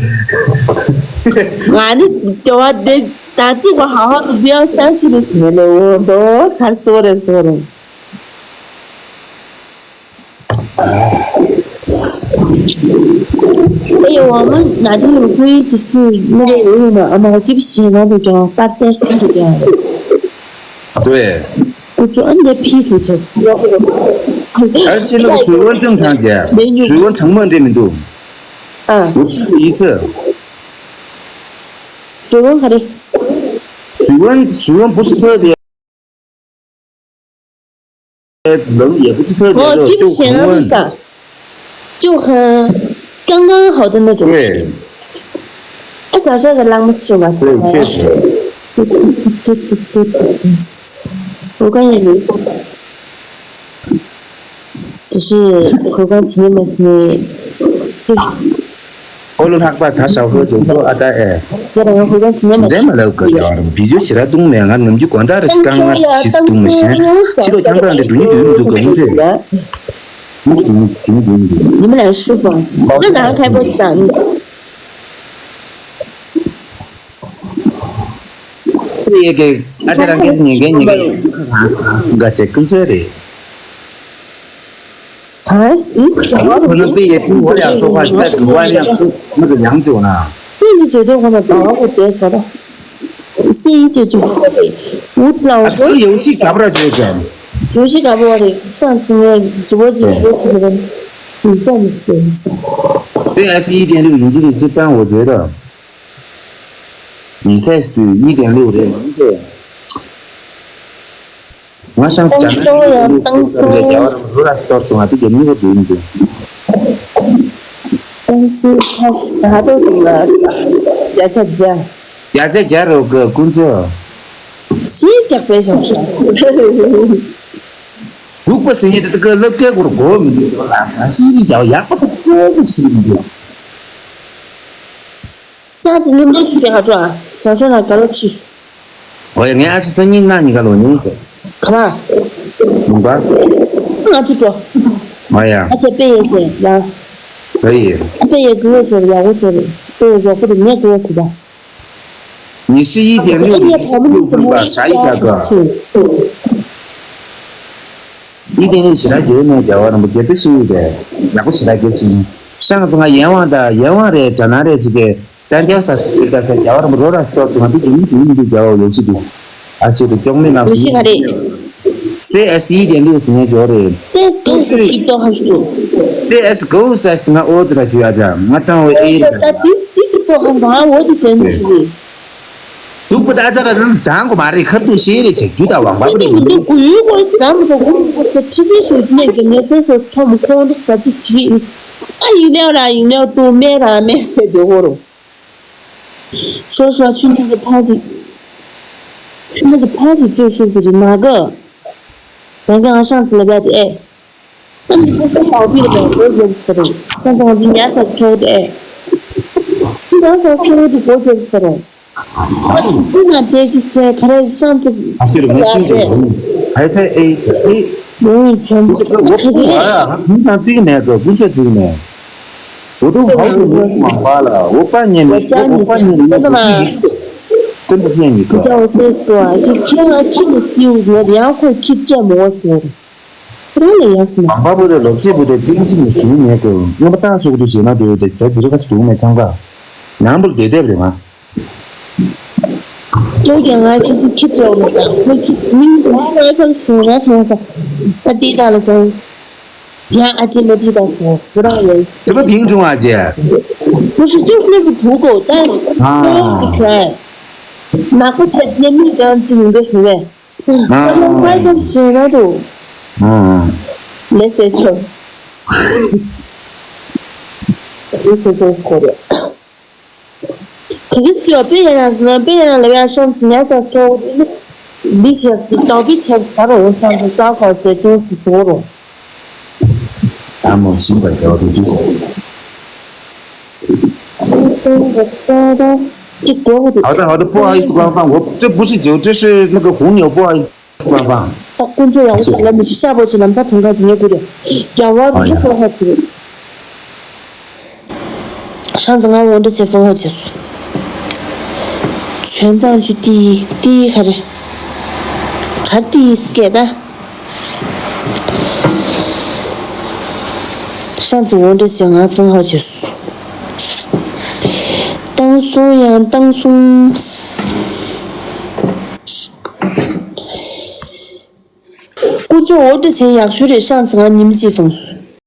俺的叫我得打这个好好的，不要相信的死了，我都看死我的死了。 哎呦，我们哪天有空一起去那个游泳嘛？俺们还给不起，那就叫大概三十点。对。我就按着批出去。而且那个水温正常姐，水温成问这么多。嗯。我去过一次。水温还得。水温水温不是特别。 冷也不是特别热，我听不见了，就很温。为啥？就很刚刚好的那种。对。哎，小帅的浪漫情吧，对，确实。我刚也没事，只是回光前面没，就是 ཨོ་ལོ་ལྷག་པ་ད་ཞའོ་ཧོ་ཅུང་ཙོ་ཨ་ད་ཨེ། ཁྱེད་རང་ཧུ་ཀོན་ཚི་ནེ་མ་འདྲེ་མ་ལབ་ག་ཀྱང་རང་བི་ཇོ་ཞེ་ར་བཏུང་མེད། ང་ནམ་རྒྱུན་གོ་ད་ར་ཞིག་གང་ང་ཞིག་བཏུང་མི་ཤེས། ཕྱི་ལོ་ཁྱང་པ་འདི་འགྲུལ་ཉུལ་འགྲུལ་མི་འདུག་ག་ཡིན་ཏེ། 你们来释放，那咱开播讲。 ཡེ་གེ་ཨ་ཅེ་རང་གིས་ཉན་གན་ཉན་གན་ག་ཅེ་ཀུན་ཚོད་རེད། ད་སྟི་ཁྱོད་ཁོ་ན་པེ་ཡེ་ཁུ་བོ་ཡ་སོ་ཁ་ཙ་གུ་བ་ཡ་ཁུ་མི་ཚོ་ཡང་ཅེ་འོ་ན། 电子绝对我们把我给别说的，是一直就不会。我知道我说 游戏搞不了就讲。游戏搞不好的，上次那直播间直播室的，你算不是别人。对，还是一点六零这个这单，我觉得。 ཡིག་ཚད་དུ་གཉིས་དང་ལུག་རེད་མ་རེད། ང་ཤང་སི་ཅ་ན་ལུག་རེད་ཟེར་ཏེ་རྒྱ་བ་རང་བཟོ་ལ་སྟོར་སོང་ང་དེ་རྒྱ་མི་གོ་དུས་འདུག་ཏང་སི་ཁ་ཤ་ཏོ་དུ་ལ་ས་བརྒྱ་ཆ་བརྒྱ། བརྒྱ་ཆ་བརྒྱ་རོ་གི་ཀུན་ཚོ། ཤི་རྒྱག་པའི་ཞང་ཞང་། སྡུག་པ་ཟེར་ཡས་དེ་དག་ལབ་ཀའི་སྐོར་གོ་མི་འདུག་ལ་ས་ཤི་རྒྱག་ཡག་པ་ས་ཀོ་གི་ཤི་མི་འདུག་ཅང་ཙི་ཉིན་མོ་ཆུ་རྒྱག་ག་འགྲོ་ཨ། ཞང་ཞང་ལ་དགའ་ལོ་ཆི་ཞུ། ཨོ་ཡ་ངས་ཨ་ཅེ་སང་ཉིན་གནངས་ཉིན་ག་ལོ་ཉིན་ཟེར། ག་པ། མུན་པ། ང་ཚོ་འགྲོ། ཨོ་ཡ། ཨ་ཅེ་དཔེ་ཡོད་ཟེར་ཡ། ཨ་ཡེ། དཔེ་ཡོད་དགུ་བོ་ཅོ་རེ་ཡག་པོ་ཅོ་རེ། དཔེ་ཡོད་རོགས་པོ་རེ་ངས་དགུ་བོ་ཟེར་ད། 你是一点六零是用分吧啥一下个？一点六是来给人家讲话，那么给不起的，也不是来给不起。上次俺阎王的阎王的在哪里这个 ད་རྒྱ་ས་སུ་ད་ས་རྒྱ་བར་མོ་རོ་ར་སྟོར་སོང་ང་དེ་གི་མི་དེ་མི་དེ་རྒྱ་བ་ཡོད་ཅི་དེ། ཨ་ཤེ་དེ་ཅོག་མི་ན་ལུ་ཤི་ཁ་རེ། སེ་ཨེ་སི་ཡི་དེ་ལུ་སི་ནེ་ཇོ་རེ། སེ་ཨེ་སི་ཀོ་སི་ཀི་ཏོ་ཧ་ཤུ། སེ་ཨེ་སི་ཀོ་སི་ང་ཨོ་ཙི་ར་ཤུ་ཡ་ཇ་ང་ཏང་ཨོ་ཨེ་ར། ད་དེ་དེ་ཀི་ཏོ་ཧ་མ་ཨོ་དེ་ཅན་ཤུ། དུག་པ་ད་ཙ་ར་ནང་ཅང་གོ་མ་རེ་ཁར་དུ་ཤེ་རེ་ཆེ་རྒྱུ་ད་ཝང་པ་རེ་མི་དུ་གུ་ཡུ་གོ་ཙམ་གོ་གོ་གོ་ཁྲི་ཆེ་ཤུ་ནེ་གི་ནེ་སོ་སོ་ཐོམ་ཁོང་དུ་ས་ཅིག་ཆི། ཨ་ཡིན་ནའོ་ར་ཡིན་ནའོ་ཏུ་མེ་ར་མེ་སེ་དེ་ཧོ་རོ། ཞོ་ཞོ་ཆུ་ནི་གི་ཕ་རི། ཆུ་ནི་གི་ཕ་རི་ཙོ་ཤུ་ཟི་རི་ན་གི། ད་གི་ང་ཤང་ཙི་ལ་བ་དེ་ཨེ། ཨ་ནི་ཁོ་ཤ་ལའོ་པི་རི་ལ་གོ་རྒྱབ་ས་རོ། ཁོ་ཚང་ཙི་ཉ་ས་ཁྱོ་དེ་ཨེ། ཁོ་ཉ་ས་ཁྱོ་དེ་གོ་རྒྱབ་ས་རོ། ཁོ་ཆུ་ཁུ་ན་དེ་ཅི་ཆེ་ཁ་རེ་ཤང་ཙི་ཨ་ཤི་རུ་ང་ཆུང་ཆུང་ཡ་ཟིན། 还在A 是 A。 ཡོང་ཡིན་ཚོད། 不是，我不玩啊，平常这个那个，工作这个呢。我都好久没去网吧了，我半年没，我我半年没有去一次，真的骗你哥。你叫我 C S 哥啊，就骗啊，骗你丢我，然后会去见我说。 རང་ལ་ཡག་སོང་། ཨམ་པ་པོ་དེ་ལོ་ཚད་པོ་དེ་ཏིང་ཅི་ནས་བྱུང་མེད་དོ། རྔོན་པ་བཏང་ཤོག་ཏུ་བྱས་ན་དེ་དེ་དེ་དེ་རེ་ཁ་སུ་བྱུང་མེད་ཁྱང་ག་ནང་པོར་བསྡད་བསྡད་པ་རེད་མ། ཅོ་རྒྱ་ང་ཁྱི་སི་ཁྱི་ཅོག་མི་དང་ཁོ་ཁྱི་མིང་དང་ང་ཙམ་ཞིག་ར་ཐོང་ས་ད་དེ་དག་ལ་ཀྱང་ཡང་ཨ་ཅེ་མ་དེ་དག་སོང་བུ་རང་ཡོད། 什么品种啊，姐？ 不是，就是那个土狗，但是超级可爱。拿过去，那米缸子里面去喂。 ང་ཚོ་ཞེ་ན་འདུག་ཨ། ལེ་སེ་ཆོ། ལེ་སེ་ཆོ་སྐོར་རེད། དེ་གི་སུ་ཡོད་པེ་ཡ་རང་ཟིན་པེ་ཡ་རང་ལ་ཡ་ཤོམ་སི་ཉ་ས་ཐོ། འདི་ཞེ་སི་ཏོ་པི་ཆེ་ས་རོ་ཡོད་ས་ས་ས་ཁོ་སེ་ཏུ་སི་སོ་རོ། ཨ་མོ་ཤིན་པ་རྒྱལ་བ་དེ་དུས་སོ། 好的，好的，不好意思，官方，我这不是酒，这是那个红牛，不好意思，官方。 ད་དཀོན་མཆོག་ཡག་པོ་ལ་མི་ཤི་ཤ་པོ་ཆེ་ལམ་སང་ཐོན་ཁ་ཟིན་ཡོད་དགོས་རེད། རྒྱལ་བ་རུ་ཁོ་ཧ་ཅི་རེད། ཧྲང་ཙང་ང་འོ་འདྲ་ཆེ་ཧྥང་ཧ་ཆེ་སུ། ཆོན་ཙང་ཆུ་ཏི་ཏི་ཁ་རེ། ཁར་ཏི་སྐད་ད། ཤང་ཚི་འོ་འདྲ་ཟེར་ང་ཧྥང་ཧ་བྱས་སོ། བཏང་སོང་ཡང་བཏང་སོང་། ཀུ་ཅོ་འོ་འདྲ་ཟེར་ཡག་ཤོས་རེད། ཤང་ཚི་ང་ཉིམ་ཅིག་ཧྥང་སོ།